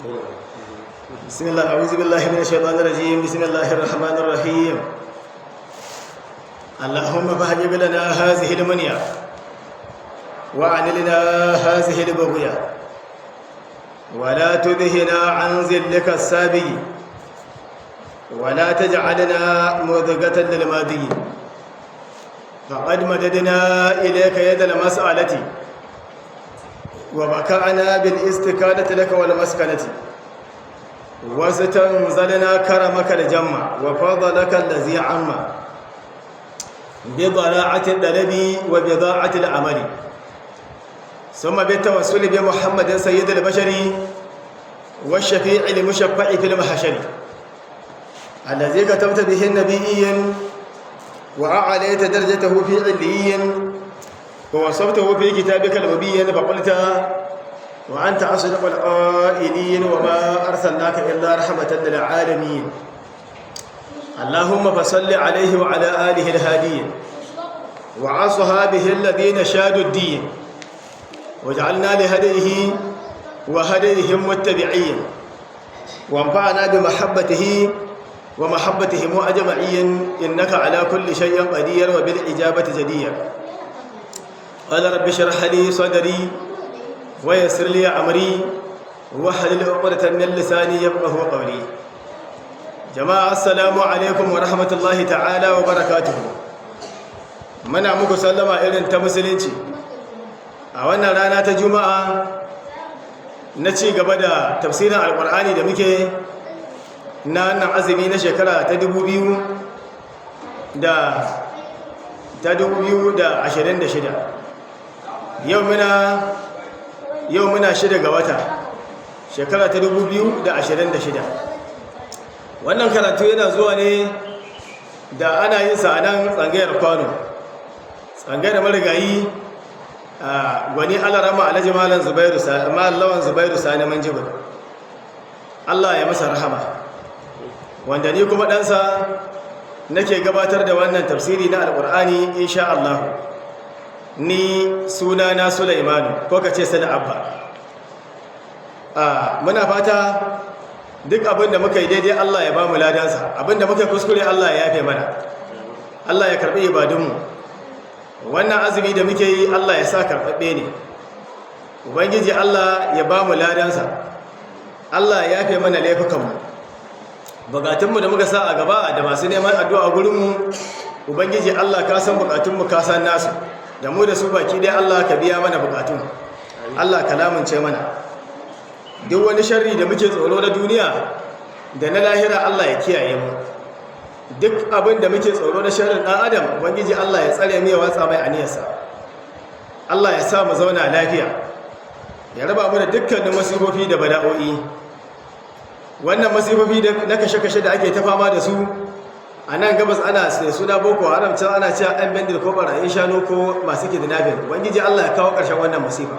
بسم الله، أعوذ بالله من الشيطان الرجيم، بسم الله الرحمن الرحيم. اللهم فاهجب لنا هذه المنيا وعنلنا هذه البغية ولا تذهنا عن ذلك السابي ولا تجعلنا مذقة للماضي. فقد مددنا إليك يد المسألة وبكأنا بالاستكانة لك والمسكنة، واستنزلنا كرمك الجمع وفضلك الذي عم بضراعة الطلب وبضاعة العمل، ثم بالتوسل بمحمد سيد البشر والشفيع المشفع في المحشر، الذي كتبت به النبيين وأعليت درجته في عليين ووصفته في كتابك المبين، فقلت وأنت أصدق القائلين: وما أرسلناك إلا رحمة للعالمين. اللهم فصل عليه وعلى آله الهادين وأصحابه الذين شادوا الدين، وجعلنا لهديه وهديهم متبعين، وانفعنا بمحبته ومحبتهم أجمعين، إنك على كل شيء قدير وبالإجابة جدير. قال: رب اشرح لي صدري ويسر لي أمري واحلل عقدة من لساني يفقهوا قولي. جماعة، السلام عليكم ورحمة الله تعالى وبركاته. Muna muku sallama irin ta Musulunci a wannan rana ta Juma'a na ci gaba da tafsirin Alkur'ani da muke na nan azumi na shekara ta 2000 da ta 2026. Yau muna 6 ga wata, shekara ta 2026. Wannan karatu yana zuwa ne da ana yin sa a nan tsangayar kwano, tsangayar marigayi a gwani alarama Alhaji Malam Zubairu, Malam Zubairu Sani Manjibir, Allah ya masa rahama, wanda ni kuma ɗansa nake gabatar da wannan tafsiri na Alƙur'ani insha Allah. Ni suna na Sulaimanu, ko ka ce Sani Abba. Muna fata duk abin da muka yi daidai, Allah ya ba mu ladansa. Abin da muka kuskure, Allah ya yafe mana. Allah ya karɓi ibadunmu. Wannan azumi da muke yi, Allah ya sa karɓaɓɓe ne. Ubangiji Allah ya ba mu ladansa. Allah ya yafe mana laifukanmu. Bukatunmu da muka sa a gaba da masu neman addu'a gurinmu, Ubangiji Allah, ka san bukatunmu, ka san nasu, da mu da su baki dai, Allah ka biya mana bukatun. Allah ka lamunce mana. Duk wani sharri da muke tsoro na duniya da na lahira, Allah ya kiyaye mu. Duk abin da muke tsoro na sharrin ɗan adam, Ubangiji Allah ya tsare mu, ya watsa mai aniyarsa. Allah ya sa mu zauna lafiya, ya raba mu da dukkanin masifofi da bala'o'i. Wannan masifofi na kashe-kashe da ake ta fama da su a nan gabas, ana suna Boko Haram, can ana cewa an bendir ko barayin shanu ko masu kidnapping, Ubangiji Allah ya kawo ƙarshen wannan masifa.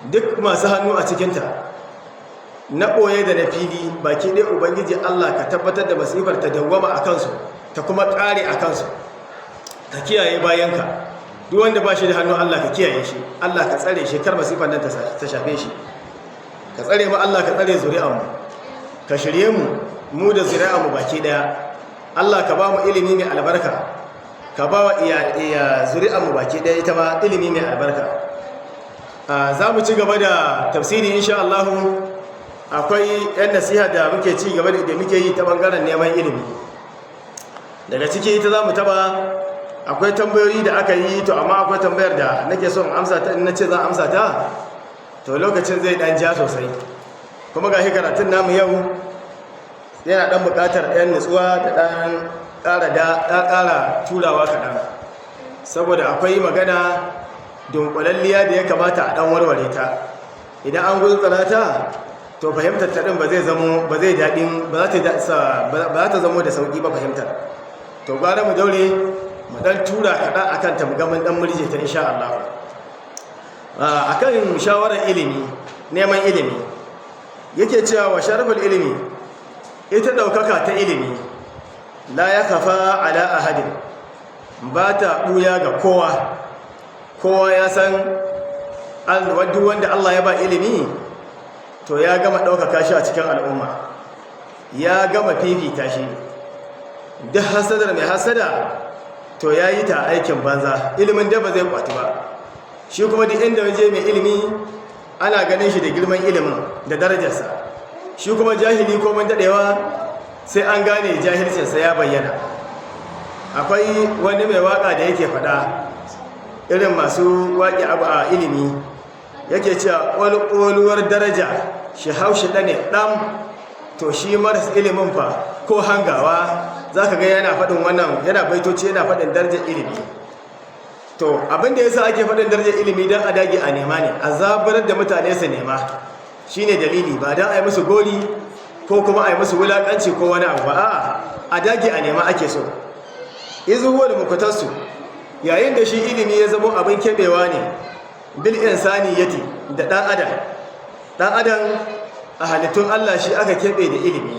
Duk masu hannu a cikinta, na ɓoye da na fili baki ɗaya, Ubangiji Allah ka tabbatar da masifar ta dawwama a kansu, ta kuma ƙare a kansu. Ka kiyaye bayanka. Duk wanda ba shi da hannu, Allah ka kiyaye shi, Allah ka tsare shi, kar masifar nan ta shafe shi. Ka tsare mu, Allah ka tsare zuri'anmu, ka shirye mu, mu da zuri'anmu baki ɗaya. Allah ka ba mu ilimi mai albarka, ka ba wa iya zuri'anmu baki ɗaya ita ma ilimi mai albarka. Za mu ci gaba da tafsiri insha Allah. Akwai 'yan nasiha da muke ci gaba da muke yi ta bangaren neman ilimi. Daga ciki ita za mu taba. Akwai tambayoyi da aka yi, to amma akwai tambayar da nake son amsa ta. In na ce za a amsa ta, to lokacin zai dan ja sosai, kuma ga karatun namu yau yana dan bukatar ɗan nutsuwa da dan ƙara da ƙara turawa kaɗan, saboda akwai magana dunkulalliya da ya kamata a dan warware ta. Idan an gutsura ta, to fahimtar ta din ba zai zamo ba zai daɗin ba za ta zamo da sauƙi ba fahimtar. To gwara mu daure mu dan tura kaɗan akan ta, mu ga mun dan murje ta insha Allah. Akan shawarar ilimi, neman ilimi, yake cewa: wa sharaful ilimi, ita ɗaukaka ta ilimi, la ya kafa ala ahadin, ba ta ɓuya ga kowa. Kowa ya san duk wanda Allah ya ba ilimi. To ya gama ɗaukaka shi a cikin al'umma, ya gama fifita shi. Duk hasadar mai hasada, to ya yi ta aikin banza. Ilimin da ba zai kwatu ba. Shi kuma duk inda waje mai ilimi, ana ganin shi da girman ilimin da darajarsa. Shi kuma jahili, ko mun daɗewa, sai an gane jahilcinsa ya bayyana. Akwai wani mai waka da yake faɗa, irin masu waƙi abu a ilimi, yake cewa ƙwalƙoluwar daraja shi haushi ɗane ɗan. To shi maras ilimin fa, ko hangawa za ka ga yana faɗin wannan, yana baitoci, yana faɗin darajar ilimi. To abinda ya sa ake faɗin darajar ilimi, don a dage a nema ne, a zabarar da mutane su nema, shine dalili. Ba don a yi musu gori ko kuma a yi musu wulaƙanci ko wani abu ba. A'a, a dage a nema ake so. إذ هو المختص, yayin da shi ilimi ya zama abin keɓewa ne بالإنسانية, da ɗan adam. Ɗan adam a halittun Allah, shi aka keɓe da ilimi.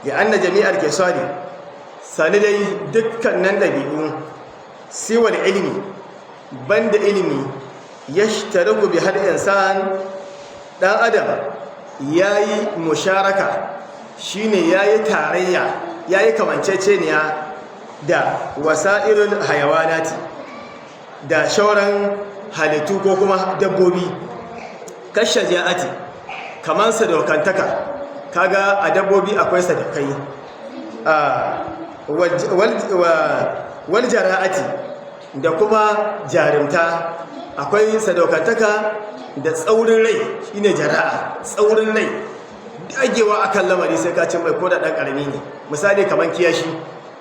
لأن جميع الخصال, sani dai dukkanin ɗabi'u, سوى العلم, banda ilimi, يشترك بها الإنسان, ɗan adam ya yi musharaka, shine ya yi tarayya, ya yi kamanceceniya da وسائر الحيوانات, da shauran halittu ko kuma dabbobi, كالشجاعة, kamar sadaukantaka. Kaga a dabbobi akwai sadaukai, والجراءة, da kuma jarumta. Akwai sadaukantaka da tsaurin rai, shine jara'a, tsaurin rai, dagewa akan lamari sai ka cin mai, ko da ɗan ƙarami ne. Misali kamar kiyashi,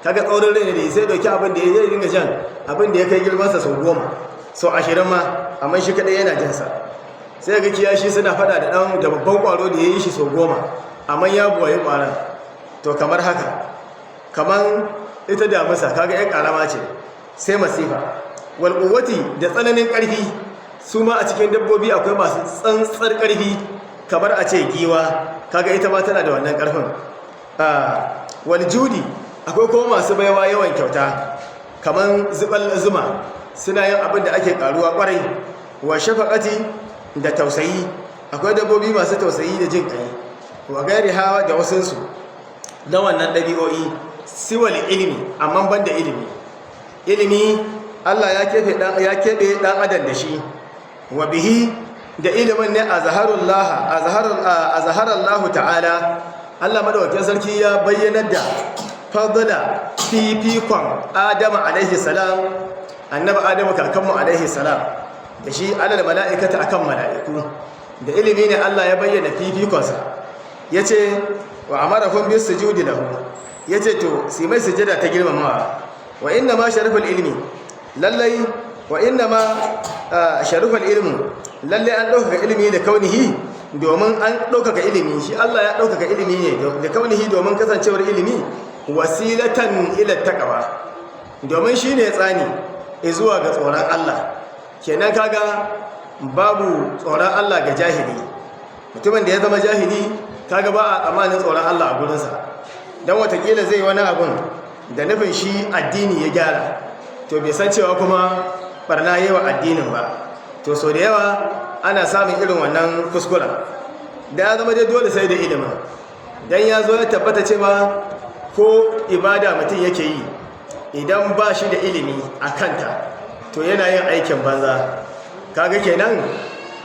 kaga tsaurin rai ne da sai dauki abin da ya dinga jan abin da ya kai girmansa sau 10, sau 20 ma, amma shi kaɗai yana jansa. Sai ga kiyashi suna fada da ɗan da babban ƙwaro da ya yi shi sau 10, amma ya buwaye ƙwaron. To kamar haka, kamar ita damusa, kaga yan ƙarama ce sai masifa. والقوة, da tsananin ƙarfi. Su ma a cikin dabbobi akwai masu tsantsar ƙarfi, kamar a ce giwa, kaga ita ma tana da wannan ƙarfin. والجود, akwai kuma masu baiwa, yawan kyauta, kamar zubal zuma, suna yin abin da ake karuwa kwarai. والشفقة, da tausayi, akwai dabbobi masu tausayi da jin kai. وغيرها, da wasunsu na wannan ɗabi'o'i. سوى العلم, amma ban da ilimi. Ilimi Allah ya keɓe ɗan adam da shi. وبه, da ilimin ne, أظهر الله تعالى, Allah madawakin sarki ya bayyanar da فضل, fifikon Adamu عليه السلام, annabi Adamu kakanmu عليه السلام, da shi على الملائكة, akan mala'iku. Da ilimi ne Allah ya bayyana fifikonsa, yace وأمرهم بالسجود له, yace to su mai sujada ta girmamawa. وإنما شرف العلم, lallai وإنما شرف العلم, lallai an ɗaukaka ilimi لكونه, domin an ɗaukaka ilimi, shi Allah ya ɗaukaka ilimi ne لكونه, domin kasancewar ilimi وسيلة إلى التقوى, domin shi ne tsani zuwa ga tsoron Allah. Kenan kaga babu tsoron Allah ga jahili. Mutumin da ya zama jahili, kaga ba a tsammanin tsoron Allah a gurinsa, don watakila zai wani abun da nufin shi addini ya gyara, to bai san cewa kuma barna yi wa addinin ba. To so da yawa ana samun irin wannan kuskuren. Da ya zama dai dole sai da ilimin, don ya zo ya tabbata cewa ko ibada mutum yake yi, idan ba shi da ilimi a kanta, to yana yin aikin banza. Kaga kenan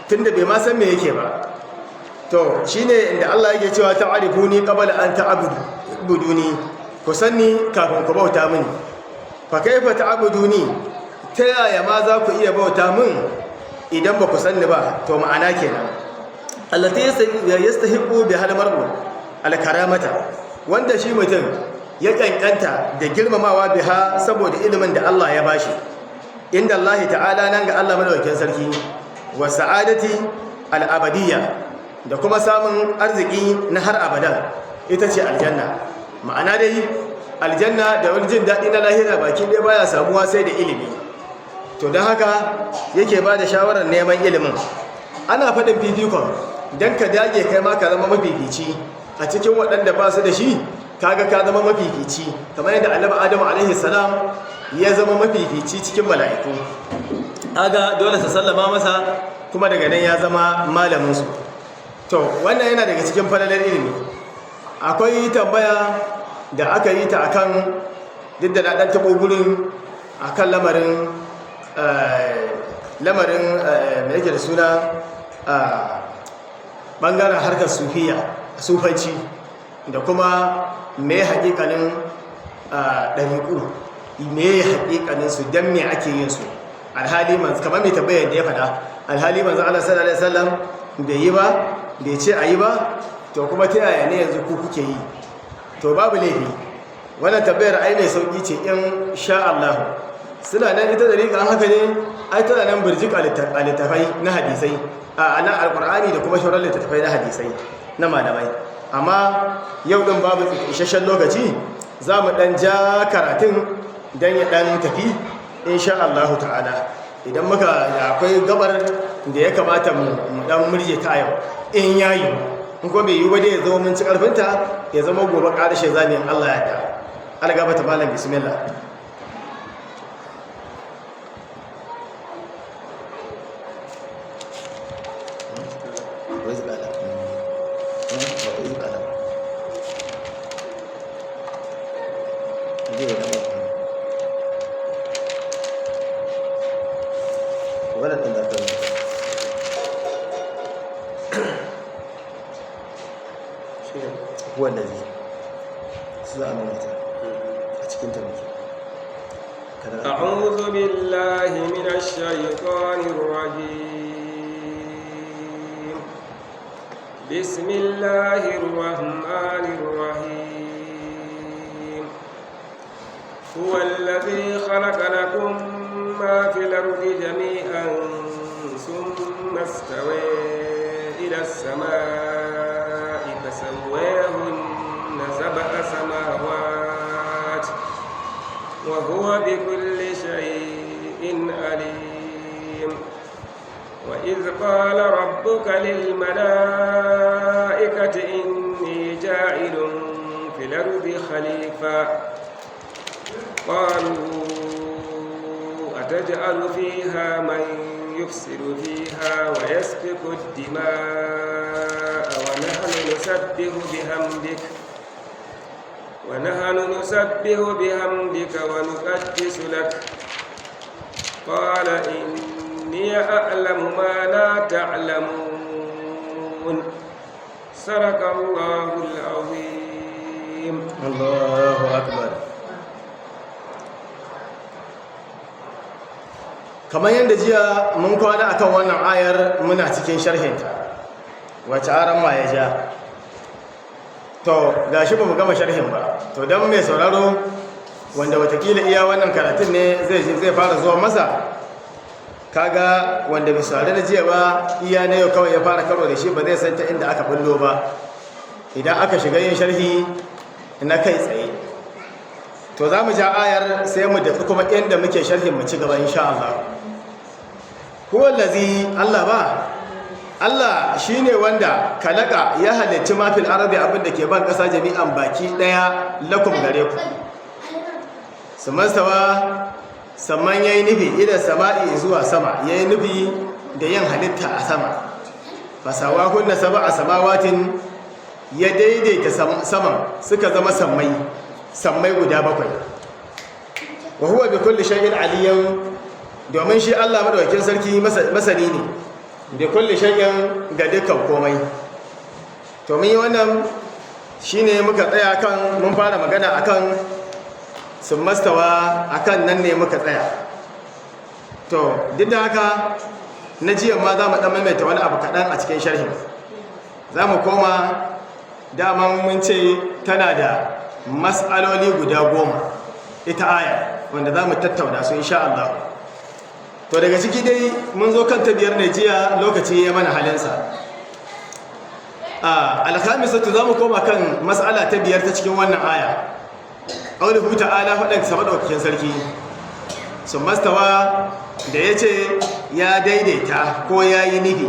tunda bai ma san me yake ba. To shine inda Allah yake cewa تعرفوني قبل أن تعبدوني, ku sanni kafin ku bauta mini. فكيف تعبدوني, ta yaya ma za ku iya bauta min idan ba ku sanni ba? To ma'ana kenan التي يستحق بها المرء الكرامة, wanda shi mutum ya kankanta da girmamawa, بها, saboda ilimin da Allah ya bashi, عند الله تعالى, nan ga Allah madaukakin sarki, والسعادة الأبدية, da kuma samun arziki na har abada, ita ce aljanna. Ma'ana dai aljanna da wani jin daɗi na lahira baki ɗaya baya samuwa sai da ilimi. To don haka yake ba da shawarar neman ilimin. Ana faɗin fifikon don ka dage kai ma ka zama mafifici a cikin waɗanda ba su da shi. Kaga ka zama mafifici kamar yadda Annabi Adamu عليه السلام ya zama mafifici cikin mala'iku, kaga dole su sallama masa, kuma daga nan ya zama malaminsu. To wannan yana daga cikin falalar ilimi. Akwai tambaya da aka yi ta akan, duk da na ɗan taɓo gurin, akan lamarin mai yake da suna, ɓangaren harkar sufiya, sufanci, da kuma mai haƙiƙanin ɗariƙu, me haƙiƙanin su, don me ake yin su, alhali man kamar mai tambayar da ya faɗa, alhali manzo Allah sallallahu alaihi wasallam bai yi ba, bai ce a yi ba, to kuma ta yaya ne yanzu ku kuke yi? To babu laifi, wannan tambayar ai mai sauki ce in sha Allah. Suna nan, ita dariƙa an haka ne ai tana nan birjik a littafai na hadisai, a nan alƙur'ani da kuma shauran littattafai na hadisai na malamai. Amma yau din babu isasshen lokaci, za mu ɗan ja karatun don ya ɗan tafi insha Allah ta'ala. Idan muka akwai gabar da ya kamata mu ɗan murje ta yau in yayi, in kuma bai yi ba dai ya zama mun ci ƙarfinta, ya zama gobe ƙarshe zamu yin Allah ya da algaba ta. Malam, bismillah. Wannan ɗin da ka huwa allazi su za a maimaita a cikin ta muke. أعوذ بالله من الشيطان الرجيم. بسم الله الرحمن الرحيم. هو الذي خلق لكم ما في الأرض جميعا ثم استوى إلى السماء فسواهن سبع سماوات وهو بكل شيء عليم. وإذ قال ربك للملائكة إني جاعل في الأرض خليفة. قالوا أتجعل فيها من يفسد فيها ويسفك الدماء ونحن نسبح بحمدك ونقدس لك. قال إني أعلم ما لا تعلمون. صدق الله العظيم. Allahu akbar. Kamar yadda jiya mun kwana akan wannan ayar, muna cikin sharhinta wacce aran ma ya ja. To gashi ba mu gama sharhin ba. To don mai sauraro wanda watakila iya wannan karatun ne zai zai fara zuwa masa, kaga wanda bai saurari da jiya ba, iya na yau kawai ya fara karo da shi, ba zai san ta inda aka bullo ba idan aka shiga yin sharhi na kai tsaye. To za mu ja ayar sai mu dafi kuma inda muke sharhin mu ci gaba insha Allah. Huwa allazi, Allah ba, Allah shine wanda kalaka, ya halicci ma fil ardi, abin da ke ban kasa, jami'an baki daya, lakum gare ku. Sumastawa, samman yayi nufi, ila sama'i, zuwa sama, yayi nufi da yin halitta a sama. Fasawahunna sab'a samawatin, ya daidaita saman suka zama sammai, sammai guda bakwai. Wa huwa bi kulli shay'in aliyyun, domin shi Allah madaukakin sarki masani ne bi kulli shay'in, ga dukkan komai. To mun yi wannan shine muka tsaya kan, mun fara magana akan summastawa, akan nan ne muka tsaya. To duk da haka na jiya ma za mu dan maimaita wani abu kaɗan a cikin sharhin. Za mu koma, daman mun ce tana da mas'aloli guda 10 ita aya, wanda za mu tattauna su insha Allah. To daga ciki dai mun zo kan ta biyar ne jiya, lokaci ya mana halinsa. Alkhamisatu, za mu koma kan mas'ala ta biyar ta cikin wannan aya. Qauluhu ta'ala, faɗin sa madaukakin sarki, summastawa, da ya ce ya daidaita ko ya yi nufi.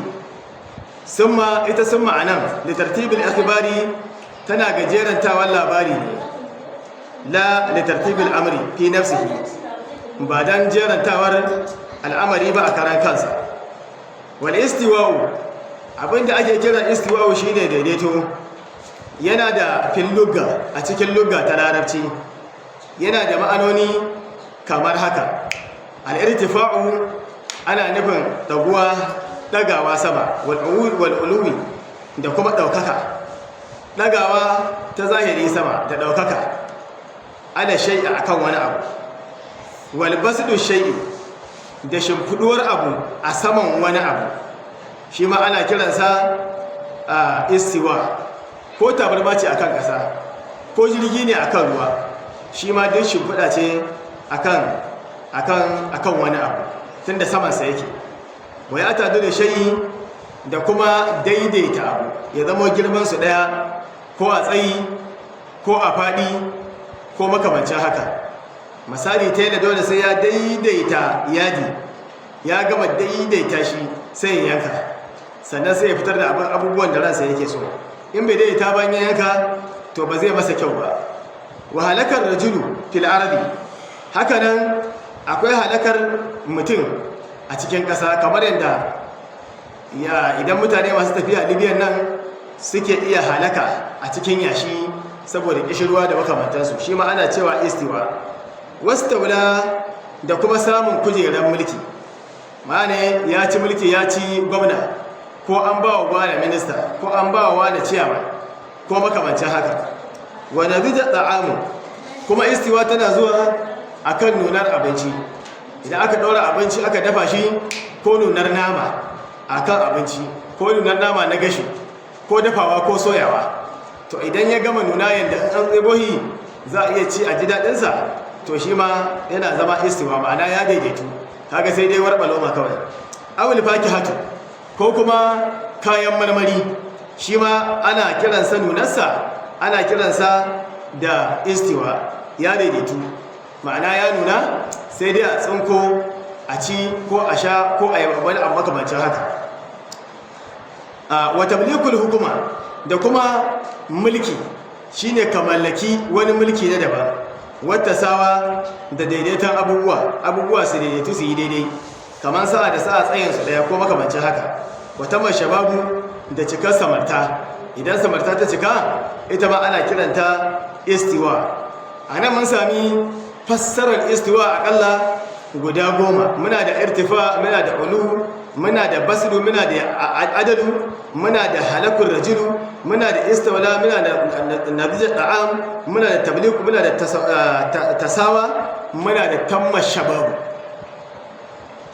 Summa, ita summa anan litartibil akhbari, tana gajerantawan labari ne, la litartibil amri fi nafsihi, ba dan jerantawar al'amari ba a karan kansa. Wal istiwa'u Abinda ake kira istiwa'u shine daidaito. Yana da fil lugha, a cikin lugha ta Larabci yana da ma'anoni kamar haka: al-irtifa'u, ana nufin daguwa, dagawa sama, wal uluwi, da kuma daukaka, dagawa ta zahiri sama da daukaka, ala shay'a, akan wani abu, wal basdu shay'i, da shimfiduwar abu a saman wani abu, shi ma ana kiransa a istiwa. Ko tabarma ce akan ƙasa, ko jirgi ne akan ruwa, shi ma duk shimfiɗa ce akan wani abu, tunda samansa yake. Wa ya tadu da shayi, da kuma daidaita abu ya zama girman su ɗaya, ko a tsayi ko a faɗi ko makamancin haka. Misali, tela dole sai ya daidaita yadi, ya gama daidaita shi sai ya yanka, sannan sai ya fitar da abubuwan da ransa yake so. In bai daidaita bayan ya yanka, to ba zai masa kyau ba. Wa halakar rajulu fil ardi, hakanan akwai halakar mutum a cikin ƙasa, kamar yadda ya idan mutane masu tafiya Libyan nan suke iya halaka a cikin yashi saboda kishirwa da makamantansu, shi ma ana cewa istiwa. Wastaula, da kuma samun kujerar mulki, ma'ana ya ci mulki, ya ci gwamna, ko an ba wa wane minista, ko an ba wa wane ciyaman, ko makamancin haka. Wa nadija ta'amu, kuma istiwa tana zuwa akan nunar abinci. Idan aka ɗora abinci aka dafa shi, ko nunar nama akan abinci, ko nunar nama na gashi, ko dafawa ko soyawa, to idan ya gama nuna yadda an tsebohi za a iya ci a ji daɗinsa, to shi ma yana zama istiwa, ma'ana ya daidaitu. Kaga sai dai warɓa loma kawai. Awul fakihatu, ko kuma kayan marmari, shi ma ana kiransa nunarsa, ana kiransa da istiwa, ya daidaitu, ma'ana ya nuna, sai dai a tsinko a ci ko a sha ko a yi wani abu makamancin haka. Wa tamlikul hukuma, da kuma mulki, shine ka mallaki wani mulki na daban. Wata sawa, da daidaiton abubuwa, abubuwa su daidaitu, su yi daidai, kamar sa'a da sa'a tsayin su daya ko makamancin haka. Wata shababu, da cikar samarta. Idan samarta ta cika, ita ma ana kiranta istiwa. A nan mun sami fassarar istiwa akalla guda 10. Muna da irtifa, muna da ulu, muna da basdu, muna da adalu, muna da halakun rajulu, muna da istawla, muna da nabijat da'am, muna da tabliq, muna da tasawa, muna da tamma shababu.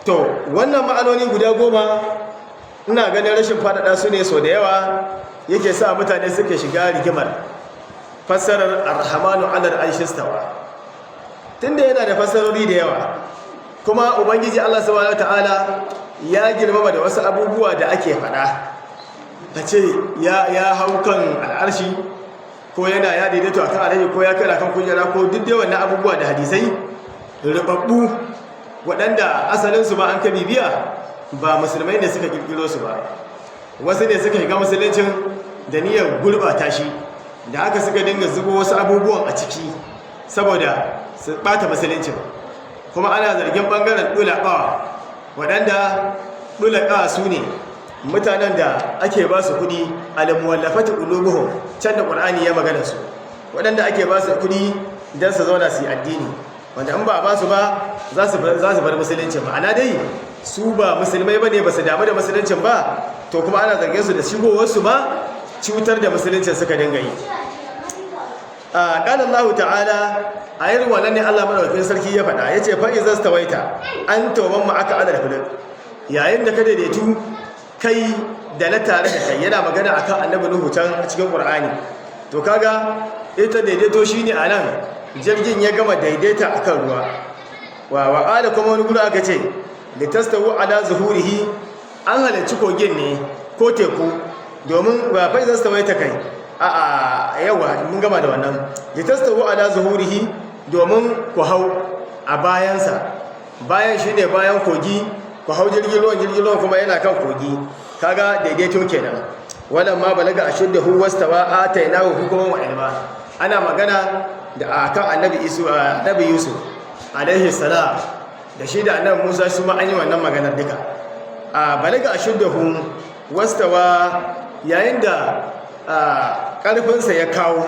To wannan ma'anoni guda 10, ina ganin rashin faɗaɗa su ne sau da yawa yake sa mutane suke shiga rigimar fassarar arhamanu alal arshistawa, tunda yana da fassarori da yawa. Kuma Ubangiji Allah subhanahu wataala ya girmama da wasu abubuwa da ake faɗa, a ce ya hau kan al'arshi, ko yana ya daidaito akan al'arshi, ko ya kai kan kujera, ko duk dai wannan abubuwa da hadisai rubabbu waɗanda asalinsu ba an ka bibiya ba musulmai ne suka kirkiro su ba, wasu ne suka shiga musuluncin da niyyar gurɓata shi, da haka suka dinga zubo wasu abubuwan a ciki saboda su ɓata musuluncin. Kuma ana zargin ɓangaren ɗulaɓawa, waɗanda ɗulaɓawa su ne mutanen da ake ba su kuɗi, al-muwallafati qulubuhum can da Qur'ani ya magana su, waɗanda ake ba su kuɗi don su zauna su yi addini, wanda in ba ba su ba za su bar musulunci. Ma'ana dai su ba musulmai ba ne, ba su damu da musuluncin ba. To kuma ana zargin su da shigowarsu ba cutar da musuluncin suka dinga yi. A ƙalar Allah ta'ala, a irin wannan ne Allah madaukakin sarki ya faɗa, ya ce: "Fa iza stawaita anta wa man ma'aka alal fulk", yayin da ka daidaitu kai da na tare da kai. Yana magana akan Annabi Nuhu can a cikin Qur'ani. To kaga ita daidaito shine anan jirgin ya gama daidaita akan ruwa. Wa waqala, kuma wani gudu aka ce: "Litastawu ala zuhurihi". An halarci kogin ne ko teku domin ba fa iza stawaita kai a a yawa, mun gama da wannan. "Litastawu ala zuhurihi", domin ku hau a bayansa. Bayan shine bayan kogi, ku hau jirgin ruwan, jirgin ruwan kuma yana kan kogi. Kaga daidaito kenan. "Walan ma balaga ashuddahu wastawa atainahu hukman wa ilma". Ana magana da akan Annabi Isu, Annabi Yusuf alaihi salam, da shi da Annabi Musa, su ma an yi wannan maganar duka. A balaga ashuddahu. Wastawa, yayin da ƙarfinsa ya kawo,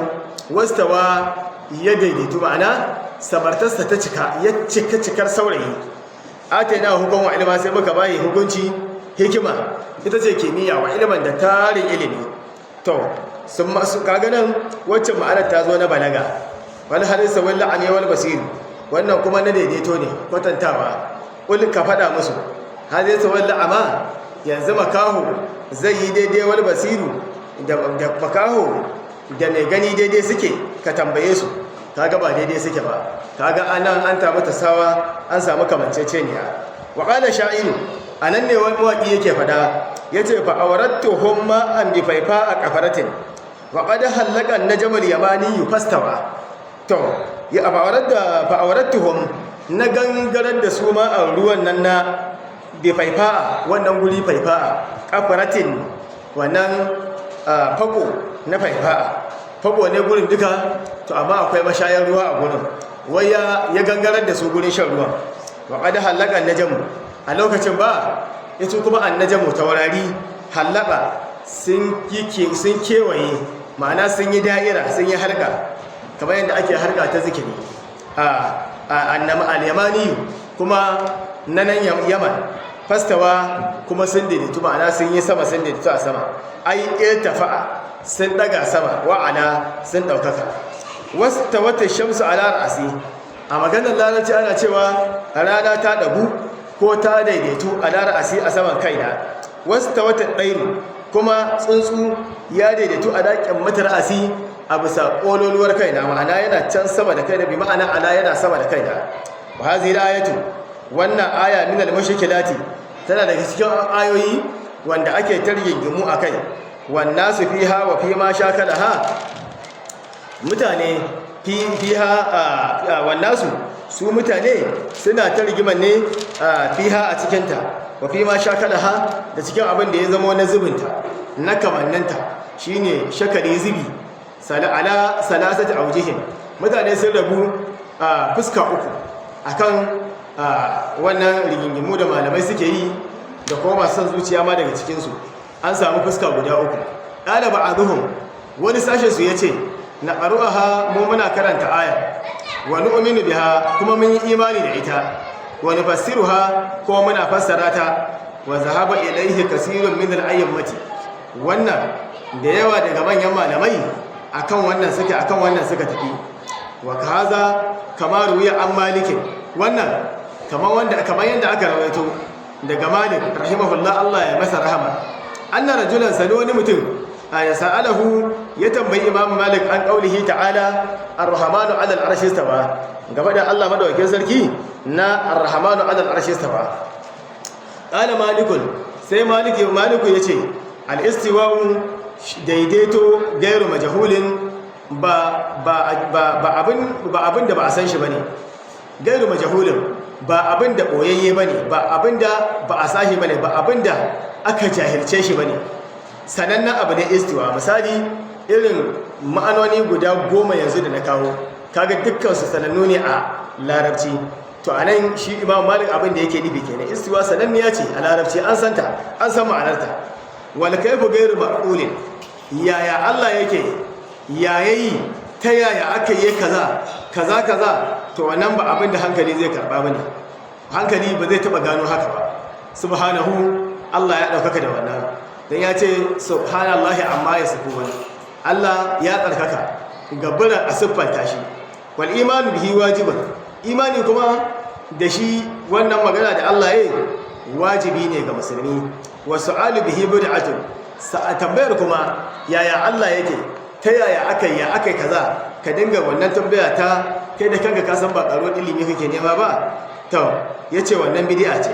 wastawa, ya daidaitu, ma'ana samartarsa ta cika, ya cika cikar saurayi, ataina hukman wa ilma, sai muka bayi hukunci, hikima, ita ce kimiyya, wa ilman, da tarin ilimi. To sun masu kaga nan waccan ma'anar ta zo na balaga. Wal harisa wal la'ani wal basir, wannan kuma na daidaito ne, kwatantawa. Ul, ka faɗa musu, harisa wal la'ama, yanzu makaho zai yi daidai, wal basiru, da makaho da mai gani daidai suke? Ka tambaye su. Kaga ba daidai suke ba. Kaga anan an tamu tasawa, an samu kamanceceniya. Wa qala sha'iru, anan ne wani mawaki yake fada, yace: fa awrattuhum ma an bi faifa a qafaratin wa qad halaka an-najm al-yamani fastawa. To ya fa awrattuhum, na gangarar da su ma a ruwan nan na bi faifa, wannan guri faifa, qafaratin, wannan fako na faifa, fako ne gurin duka. To amma akwai mashayar ruwa a gurin, wai ya gangarar da su gurin shan ruwan. Wa qad halaka an-najm, a lokacin ba ita kuma an-najmu, taurari, halaka, sun sun kewaye, ma'ana sun yi da'ira, sun yi halka, kamar yadda ake halka ta zikiri a annama al-yamani, kuma nanan Yaman, fastawa, kuma sun daidaitu, ma'ana sun yi sama, sun daidaitu a sama, ai irtafa'a, sun daga sama, wa'ala, sun daukaka. Wasta wata shamsu ala ra'asi, a maganar Larabci ana cewa rana ta dagu ko ta daidaitu, ala ra'asi, a saman kaina. Wasta wata ɗairu, kuma tsuntsu ya daidaitu a daƙin mata ra'asi, a bisa ƙololuwar kaina, ma'ana yana can sama da kaina, bi ma'ana ala, yana sama da kaina. Wa hazihi ayatu, wannan aya, min al-mushkilati, tana daga cikin ayoyi wanda ake targingimu akai. Wannan su fiha wa fi ma shakalaha, mutane fiha, wannan su mutane suna ta rigiman ne, fiha, a cikinta, wa fi ma shakalaha, da cikin abin da ya zama na zubinta, na kamanninta, shine shakali, zubi, ala salasati aujihin, mutane sun rabu a fuska uku akan wannan rigingimu da malamai suke yi da kuma masu son zuciya ma daga cikinsu. An samu fuska guda uku. Qala ba'dhum, wani sashe su yace: na qaru'aha, mu muna karanta aya, wa nu'minu biha, kuma mun yi imani da ita, wa nufassiruha, kuma muna fassara ta. Wa zahaba ilaihi kasirun min al-a'immati, wannan da yawa daga manyan malamai akan wannan suke, akan wannan suka tafi. Wa kaza kama ruwiya an Malikin, wannan kamar wanda kamar yanda aka rawaito daga Malik rahimahullah, Allah ya masa rahama, anna rajulan sani, wani mutum ya sa'alahu, ya tambayi Imam Malik, an qaulihi ta'ala ar-rahmanu 'ala al-arshi istawa, gaba da Allah madaukakin sarki na ar-rahmanu 'ala al-arshi istawa. Qala Malikun, sai Maliku yace: al-istiwa'u, daidaito, gairu majahulin, ba abin da ba a san shi bane, gairu majahulin, ba abin da boyayye bane, ba abin da ba a sashi bane, ba abin da aka jahilce shi bane, sanannen abu ne istiwa. Misali irin ma'anoni guda 10 yanzu da na kawo, kaga dukkan su sanannu ne a Larabci. To anan shi Imam Malik abin da yake nufi kenan, istiwa sananniya ce a Larabci, an santa, an san ma'anarta. Wal kaifu ghairu ma'qulin, yaya Allah yake, yayayi, ta yaya aka yi kaza kaza kaza, to wannan ba abin da hankali zai karba bane, hankali ba zai taba gano haka ba. Subhanahu, Allah ya daukaka da wannan, dan ya ce subhanallahi amma yasifun, Allah ya tsarkaka gabbara a siffanta shi. Wal imanu bihi wajibun, imani kuma da shi, wannan magana da Allah ya yi, wajibi ne ga musulmi. Wa su'alu bihi bid'atun, tambayar kuma yaya Allah yake, ta yaya aka yi, ya aka yi kaza, ka dinga wannan tambaya ta kai da kanka ka san ba karuwar ilimi kake nema ba, to yace wannan bid'a ce.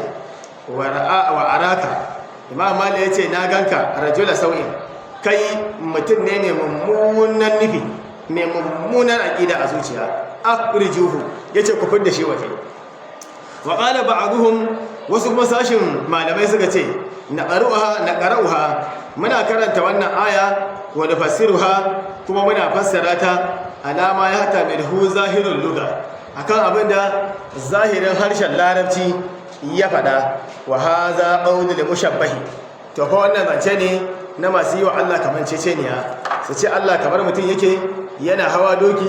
Wa araka, Imam Malik yace na ganka, rajula sau'in, kai mutum ne mai mummunan nufi, mai mummunan aqida a zuciya. Akhrijuhu, yace ku fidda shi waje. Wa qala ba'dhum, wasu kuma sashin malamai suka ce: naqra'uha, naqra'uha, muna karanta wannan aya, wa nufassiruha, kuma muna fassara ta, alama ya hata minhu zahirul lugha, akan abinda zahirin harshen Larabci ya faɗa. Wa hadha qawlul mushabbahi. To fa wannan zance ne na masu yi wa Allah kamar ceceniya, su ce Allah kamar mutum yake, yana hawa doki,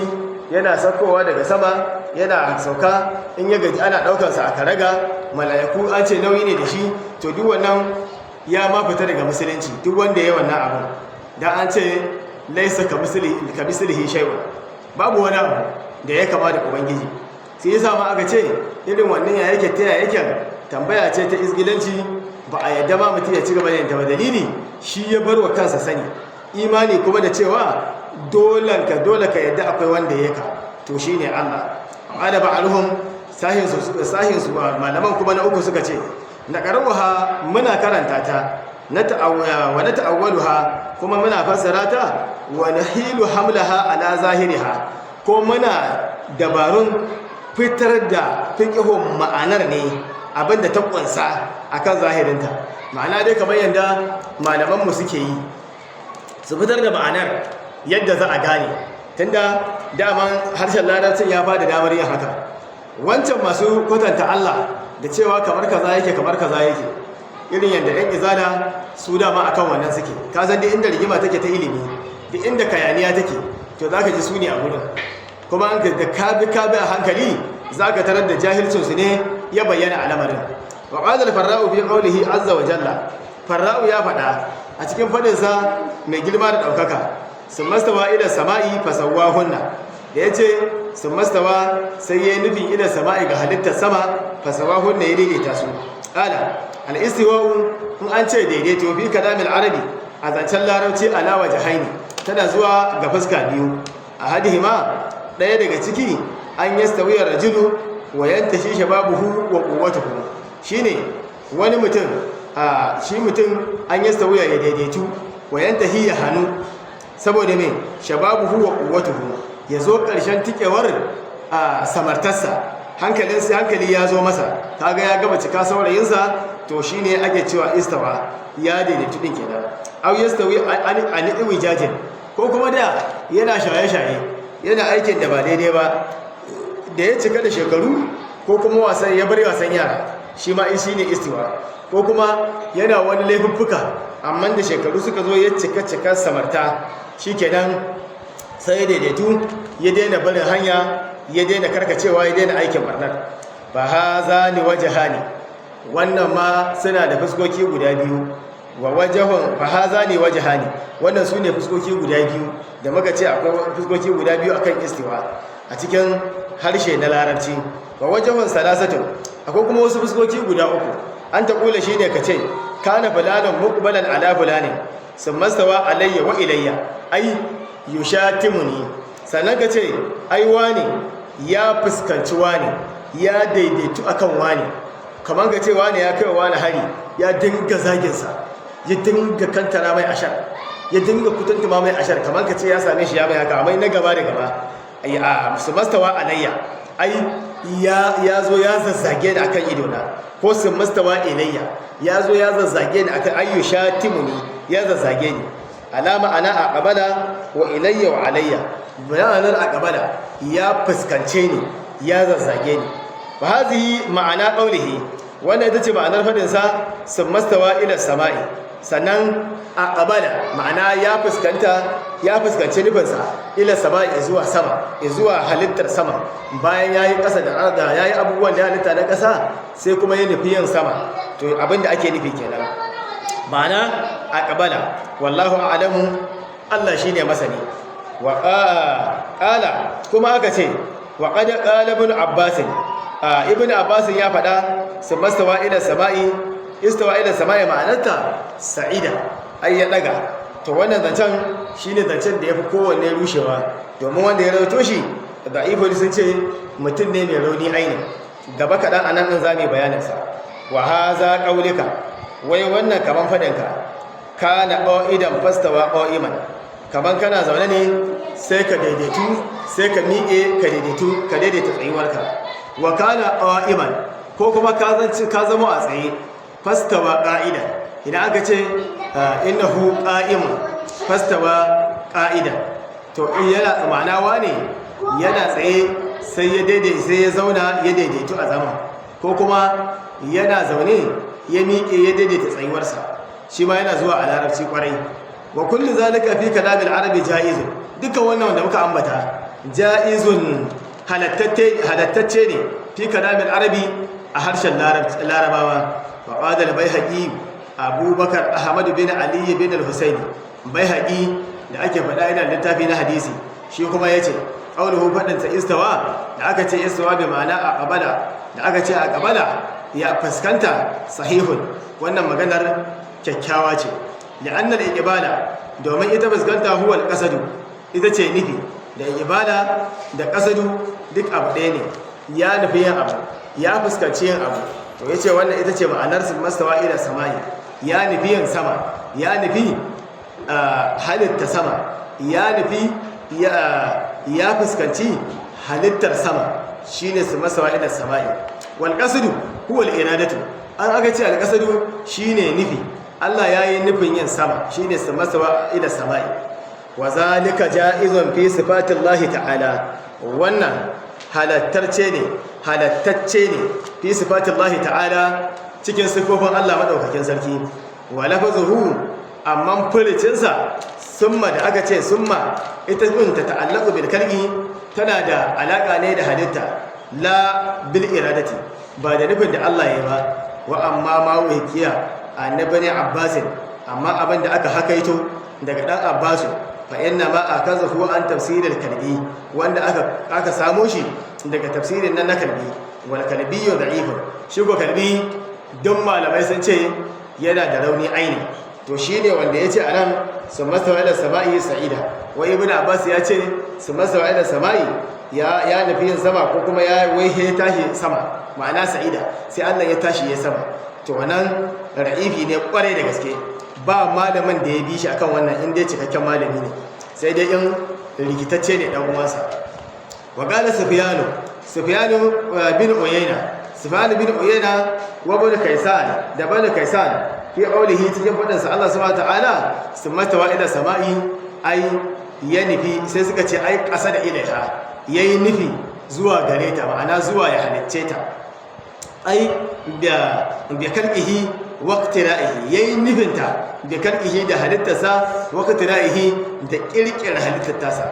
yana saukowa daga sama, yana sauka in ya gaji, ana ɗaukansa a karaga, mala'iku an ce nauyi ne da shi. To duk wannan ya ma fita daga musulunci, duk wanda ya wannan abu, dan an ce laisa ka mislihi shay'un, babu wani abu da ya kama da Ubangiji. Sai yasa ma aka ce irin wannan ya yake, ta ya yake, tambaya ce ta izgilanci, ba a yadda ma mutum ya ci gaba da yin ta ba. Dalili, shi ya bar wa kansa sani. Imani kuma da cewa dolan ka dole ka yadda akwai wanda ya ka, to shine Allah. Qala ba'aluhum, sahin su malaman kuma na uku suka ce na qaruha, muna karanta ta, na ta'awwa wa na ta'awwaluha, kuma muna fassara ta, wa nahilu hamlaha ala zahiriha, ko muna dabarun fitar da fiqhun ma'anar ne, abinda ta kunsa akan zahirinta. Ma'ana dai kamar yadda malamanmu suke yi, su fitar da ma'anar yadda za a gane, tunda daman harshen Larabcin ya bada damar yin haka. Wancan masu kwatanta Allah da cewa kamar kaza yake, kamar kaza yake, irin yadda 'yan Izala su dama akan wannan suke. Ka san duk inda rigima take ta ilimi, duk inda kayaniya take, to za ka ji su ne a gurin. Kuma an da ka bi a hankali, za ka tarar da jahilcinsu ne ya bayyana a lamarin. Wa qala al-Farra'u fi qawlihi azza wa jalla, Farra'u ya faɗa a cikin faɗinsa mai girma da ɗaukaka, summastawa ila sama'i fasawwahunna, da yace summastawa, sai yayi nufin ila sama'i, ga halittar sama, fasawwahunna, ya daidaita su. Qala al-istiwa'u, in an ce daidaito, fi kalamil arabi, a zancen Larabci, ala wajhaini, tana zuwa ga fuska biyu. A hadihima, ɗaya daga ciki, an yastawi rajulu wa yantashi shababuhu wa quwwatuhu, shine wani mutum a shi mutum an yastawi, ya daidaitu, wa yantahi, ya hannu, saboda me? Shababuhu wa quwwatuhu, ya zo ƙarshen tikewar a samartarsa, hankalinsa, hankali ya zo masa, kaga ya gama cika saurayinsa, to shine ake cewa istawa, ya daidaitu din kenan. Aw yastawi an iwijajin, ko kuma da yana shaye-shaye, yana aikin da ba daidai ba, da ya cika da shekaru, ko kuma wasan ya bari, wasan yara, shi ma shi ne istiwa. Ko kuma yana wani laifuffuka, amma da shekaru suka zo ya cika cikar samarta, shi kenan sai ya daidaitu, ya daina barin hanya, ya daina karkacewa, ya daina aikin barnar. Ba ha za ni waje hani, wannan ma suna da fuskoki guda biyu. Wa wajahun fa haza ne wajhani, wannan su ne fuskoki guda biyu da muka ce akwai fuskoki guda biyu akan istiwa a cikin harshe na Larabci. Wa wajahun salasatun, akwai kuma wasu fuskoki guda uku. An ta kula, shine ka ce kana fulanin muqbalan ala fulanin summa stawa alayya wa ilayya, ai yushatimuni. Sannan ka ce ai wani ya fuskanci wani, ya daidaitu akan wani, kamar ka ce wani ya kai wani hari, ya dinga zaginsa, ya dinga kantara mai ashar, ya dinga kutuntuma mai ashar, kamar ka ce ya same shi ya mai haka, amma na gaba da gaba, ai a su mastawa alayya, ai ya zo ya zazzage ni akan idona, ko su mastawa ilayya, ya zo ya zazzage ni akan ayyu shatimuni, ya zazzage ni. Alama ana aqbala wa ilayya wa alayya, ma'anar aqbala ya fuskance ni, ya zazzage ni. Fa hazihi ma'ana qawlihi, wannan ita ce ma'anar fadin sa summastawa ila sama'i, sannan aqbala, ma'ana ya fuskanta, ya fuskanci nufinsa, ila sama'i, zuwa sama, zuwa halittar sama. Bayan yayi ƙasa da arda, yayi abubuwan da halitta na ƙasa, sai kuma ya nufi yin sama. To abinda ake nufi kenan ma'ana aqbala. Wallahu a'lamu, Allah shine masani. Wa qala, kuma aka ce wa qad qala Ibn Abbas, Ibn Abbas ya faɗa, summastawa ila sama'i, istawa ila sama'i ma'anarta sa'ida, ai ya daga. To wannan zancen shine zancen da yafi kowanne rushewa, domin wanda ya rawaito shi da'ifuri, sun ce mutum ne mai rauni aini. Gaba kaɗan anan ɗin za mu yi bayaninsa. Wa haza qaulika, wai wannan kaman faɗinka kana qa'idan fastawa qa'iman, kaman kana zaune ne sai ka daidaitu, sai ka miƙe, ka daidaitu, ka daidaita tsayuwarka. Wa kana qa'iman, ko kuma ka zanci ka zama a tsaye, fastawa qa'idan. Idan aka ce innahu qa'imun fastawa qa'idan, to in yana ma'ana wane yana tsaye sai ya daidai, sai ya zauna, ya daidaitu a zama, ko kuma yana zaune ya miƙe, ya daidaita tsayuwarsa. Shi ma yana zuwa a Larabci kwarai. Wa kullu zalika fi kalamil arabi jaizun, dukkan wannan wanda muka ambata jaizun, halattacce ne fi kalamil arabi, a harshen Larabawa. Wa qala al-Baihaqi, Abubakar Ahmad bin Ali bin al-Husaini Baihaqi da ake faɗa, yana littafi na hadisi, shi kuma yace qawluhu, fadin sa, istawa, da aka ce istawa bi ma'ana aqbala, da aka ce aqbala, ya fuskanta, sahihun, wannan maganar kyakkyawa ce. Li'anna al-iqbala, domin ita fuskanta, huwa al-qasadu, ita ce nufi. Da iqbala da qasadu duk abu ɗaya ne. Ya nufi yin abu, ya fuskanci yin abu. To yace wannan ita ce ma'anar mastawa ila samai, ya nufi yin sama, ya nufi halitta sama, ya nufi, ya fuskanci halittar sama, shine su mastawa ila samai. Wal qasdu huwa al iradatu, an aka ce al qasdu shine nufi. Allah ya yi nufin yin sama, shine su mastawa ila samai. Wa zalika ja'izun fi sifatillahi ta'ala, wannan halattarce ne, halattacce ne fi sifatillahi ta'ala, cikin sifofin Allah madaukakin sarki. Wa lafazuhu, amma furucinsa, summa, da aka ce summa, ita din ta ta'allaqu bil khalqi, tana da alaka ne da halitta, la bil iradati, ba da nufin da Allah ya ba. Wa amma ma wakiya annabi ne Abbasin, amma abin da aka hakaito daga dan Abbasu, fa inna ma akazahu an tafsiril Kalbi, wanda aka samo shi daga tafsirin nan na Kalbi. Wal Kalbi da'ifun, shi ko Kalbi don malamai sun ce yana da rauni aini. To shine wanda yace anan summa stawa ila sama'i sa'ida, wa Ibnu Abbas ya ce summa stawa ila sama'i, ya nufi yin sama, ko kuma ya waihe tashi sama, ma'ana sa'ida, sai Allah ya tashi ya sama. To wannan ra'ifi ne kwarai da gaske, ba malamin da ya bi shi akan wannan in dai cikakken malami ne, sai dai in rikitacce ne dan uwansa. Wa qala Sufyanu, Sufyanu bin Uyayna, Sufyanu bin Uyayna, wa ibn Kaysan, da ibn Kaysan, fi qawlihi, cikin fadin sa Allah subhanahu wa ta'ala summa tawa ila sama'i, ai ya nufi, sai suka ce ai qasada ilaiha, yayi nufi zuwa gare ta, ma'ana zuwa ya halicce ta, ai bi khalqihi waqtira'ihi, yayi nufinta, bi khalqihi, da halittarsa, waqtira'ihi, da kirkira halittar tasa,